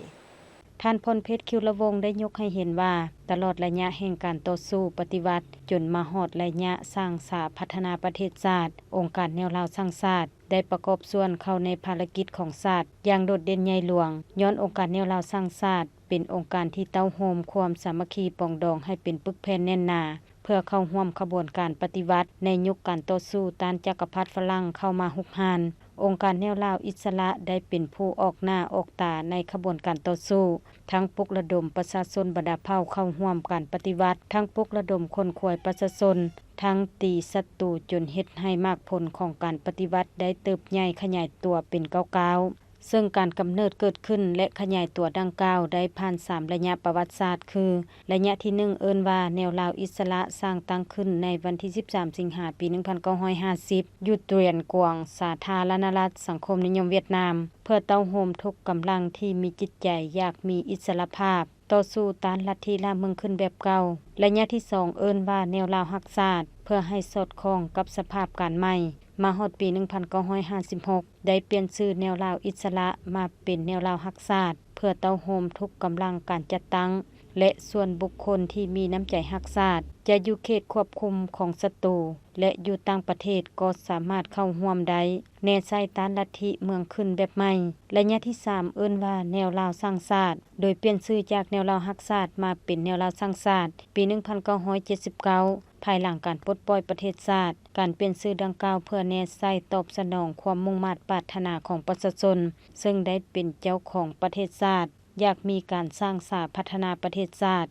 ທ່ານ ພອນເພັດ ຄິວລະວົງ ໄດ້ຍົກໃຫ້ເຫັນວ່າ ຕະຫຼອດໄລຍະແຫ່ງການຕໍ່ສູ້ປະຕິວັດ ຈົນມາຮອດໄລຍະສ້າງສາພັດທະນາປະເທດຊາດ, ອົງການແນວລາວສ້າງຊາດ ໄດ້ປະກອບສ່ວນເຂົ້າໃນພາລະກິດຂອງຊາດຢ່າງໂດດເດັ່ນໃຫຍ່ຫຼວງ, ຍ້ອນອົງການແນວລາວສ້າງຊາດ ເປັນອົງການທີ່ເຕົ້າໂຮມຄວາມສາມັກຄີປອງດອງໃຫ້ເປັນປຶກແຜ່ນແໜ້ນໜາ ເພື່ອເຂົ້າຮ່ວມຂະບວນການປະຕິວັດໃນຍຸກການຕໍ່ສູ້ຕ້ານຈັກກະພັດຝຣັ່ງເຂົ້າມາຮຸກຮານ. ອົງການແນວລາວອິດສະຫຼະໄດ້ເປັນຜູ້ອອກໜ້າອອກຕາໃນຂະບວນການຕໍ່ສູ້, ທັງປຸກລະດົມປະຊາຊົນບັນດາເຜົ່າເຂົ້າຮ່ວມການປະຕິວັດ, ທັງປຸກລະດົມຂົນຂວາຍປະຊາຊົນ, ທັງຕີສັດຕູຈົນເຮັດໃຫ້ໝາກຜົນຂອງການປະຕິວັດໄດ້ເຕີບໃຫຍ່ຂະຫຍາຍຕົວເປັນກ້າວໆ. ເຊິ່ງການກຳເນີດເກີດຂຶ້ນ ແລະ ຂະຫຍາຍຕົວດັ່ງກ່າວໄດ້ຜ່ານສາມໄລຍະປະຫວັດສາດ ຄື ໄລຍະທີໜຶ່ງ ເອີ້ນວ່າແນວລາວອິດສະຫຼະ ສ້າງຕັ້ງຂຶ້ນໃນວັນທີສິບສາມ ສິງຫາ ປີໜຶ່ງພັນເກົ້າຮ້ອຍຫ້າສິບ ຢູ່ຕວຽນກວາງ ສາທາລະນະລັດສັງຄົມນິຍົມຫວຽດນາມ ເພື່ອເຕົ້າໂຮມທຸກກຳລັງທີ່ມີຈິດໃຈຢາກມີອິດສະຫຼະພາບ, ຕໍ່ສູ້ຕ້ານລັດທິລ່າເມືອງຂຶ້ນແບບເກົ່າ. ໄລຍະທີສອງ ເອີ້ນວ່າແນວລາວຮັກຊາດ ເພື່ອໃຫ້ສອດຄ່ອງກັບສະພາບການໃໝ່. ມາຮອດປີໜຶ່ງພັນເກົ້າຮ້ອຍຫ້າສິບຫົກ ໄດ້ປ່ຽນຊື່ແນວລາວອິດສະຫຼະມາເປັນແນວລາວຮັກຊາດ ເພື່ອເຕົ້າໂຮມທຸກກຳລັງການຈັດຕັ້ງ ແລະ ສ່ວນບຸກຄົນທີ່ມີນ້ຳໃຈຮັກຊາດ, ຈະຢູ່ເຂດຄວບຄຸມຂອງສັດຕູ ແລະ ຢູ່ຕ່າງປະເທດກໍສາມາດເຂົ້າຮ່ວມໄດ້, ແນໃສ່ຕ້ານລັດທິເມືອງຂຶ້ນແບບໃໝ່. ໄລຍະທີສາມ ເອີ້ນວ່າແນວລາວສ້າງຊາດ, ໂດຍປ່ຽນຊື່ຈາກແນວລາວຮັກຊາດມາເປັນແນວລາວສ້າງຊາດ ປີໜຶ່ງພັນເກົ້າຮ້ອຍເຈັດສິບເກົ້າ ພາຍຫຼັງການປົດປ່ອຍປະເທດຊາດ. ການປ່ຽນຊື່ດັ່ງກ່າວເພື່ອແນໃສ່ຕອບສະໜອງຄວາມມຸ່ງມາດປາດຖະໜາຂອງປະຊາຊົນ ເຊິ່ງໄດ້ເປັນເຈົ້າຂອງປະເທດຊາດ, ຢາກມີການສ້າງສາພັດທະນາປະເທດຊາດ,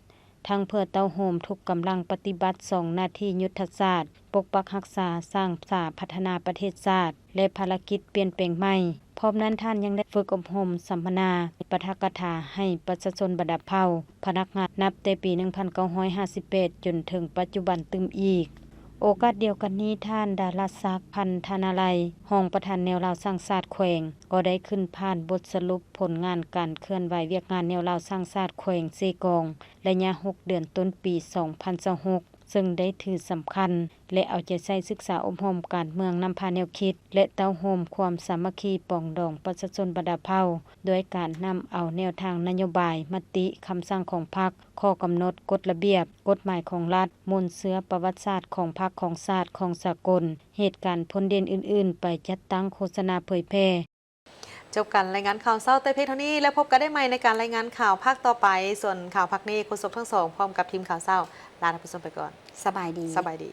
ທັງເພື່ອເຕົ້າໂຮມທຸກກຳລັງປະຕິບັດສອງໜ້າທີ່ຍຸດທະສາດ, ປົກປັກຮັກສາ, ສ້າງສາພັດທະນາປະເທດຊາດ ແລະ ພາລະກິດປ່ຽນແປງໃໝ່, ເພ ພ້ອມນັ້ນທ່ານຍັງໄດ້ຝຶກອົບຮົມສຳມະນາປາຖະກະຖາໃຫ້ປະຊາຊົນບັນດາເຜົ່າ, ພະນັກງານ ນັບແຕ່ປີໜຶ່ງພັນເກົ້າຮ້ອຍຫ້າສິບແປດ ຈົນເຖິງປັດຈຸບັນຕື່ມອີກ. ໂອກາດດຽວກັນນີ້, ທ່ານ ດາລະສັກ ພັນທະນາໄລ ຮອງປະທານແນວລາວສ້າງຊາດແຂວງ ກໍໄດ້ຂຶ້ນຜ່ານບົດສະຫຼຸບຜົນງານການເຄື່ອນໄຫວວຽກງານແນວລາວສ້າງຊາດແຂວງເຊກອງ ໄລຍະຫົກເດືອນຕົ້ນປີສອງພັນຊາວຫົກ ເຊິ່ງໄດ້ຖືສຳຄັນ ແລະ ເອົາໃຈໃສ່ສຶກສາອົບຮົມການເມືອງ, ນຳພາແນວຄິດ ແລະ ເຕົ້າໂຮມຄວາມສາມັກຄີປອງດອງປະຊາຊົນບັນດາເຜົ່າ ດ້ວຍການນຳເອົາແນວທາງນະໂຍບາຍ, ມະຕິ, ຄຳສັ່ງຂອງພັກ, ຂໍ້ກຳນົດ, ກົດລະບຽບ, ກົດໝາຍຂອງລັດ, ມູນເຊື້ອປະຫວັດສາດຂອງພັກ, ຂອງຊາດ, ຂອງສາກົນ, ເຫດການພົ້ນເດັ່ນອື່ນໆ ໄປຈັດຕັ້ງໂຄສະນາເຜີຍແຜ່. ຈົບການລາຍງານຂ່າວເຊົ້າແຕ່ພຽງເທົ່ານີ້ ແລະ ພົບກັນໄດ້ໃໝ່ໃນການລາຍງານຂ່າວພາກຕໍ່ໄປ. ສ່ວນຂ່າວພາກນີ້ ໂຄສົກທັງສອງ ພ້ອມກັບທີມຂ່າວເຊົ້າ ລາທ່ານຜູ້ຊົມໄປກ່ອນ. ສະບາຍດີ. ສະບາຍດີ.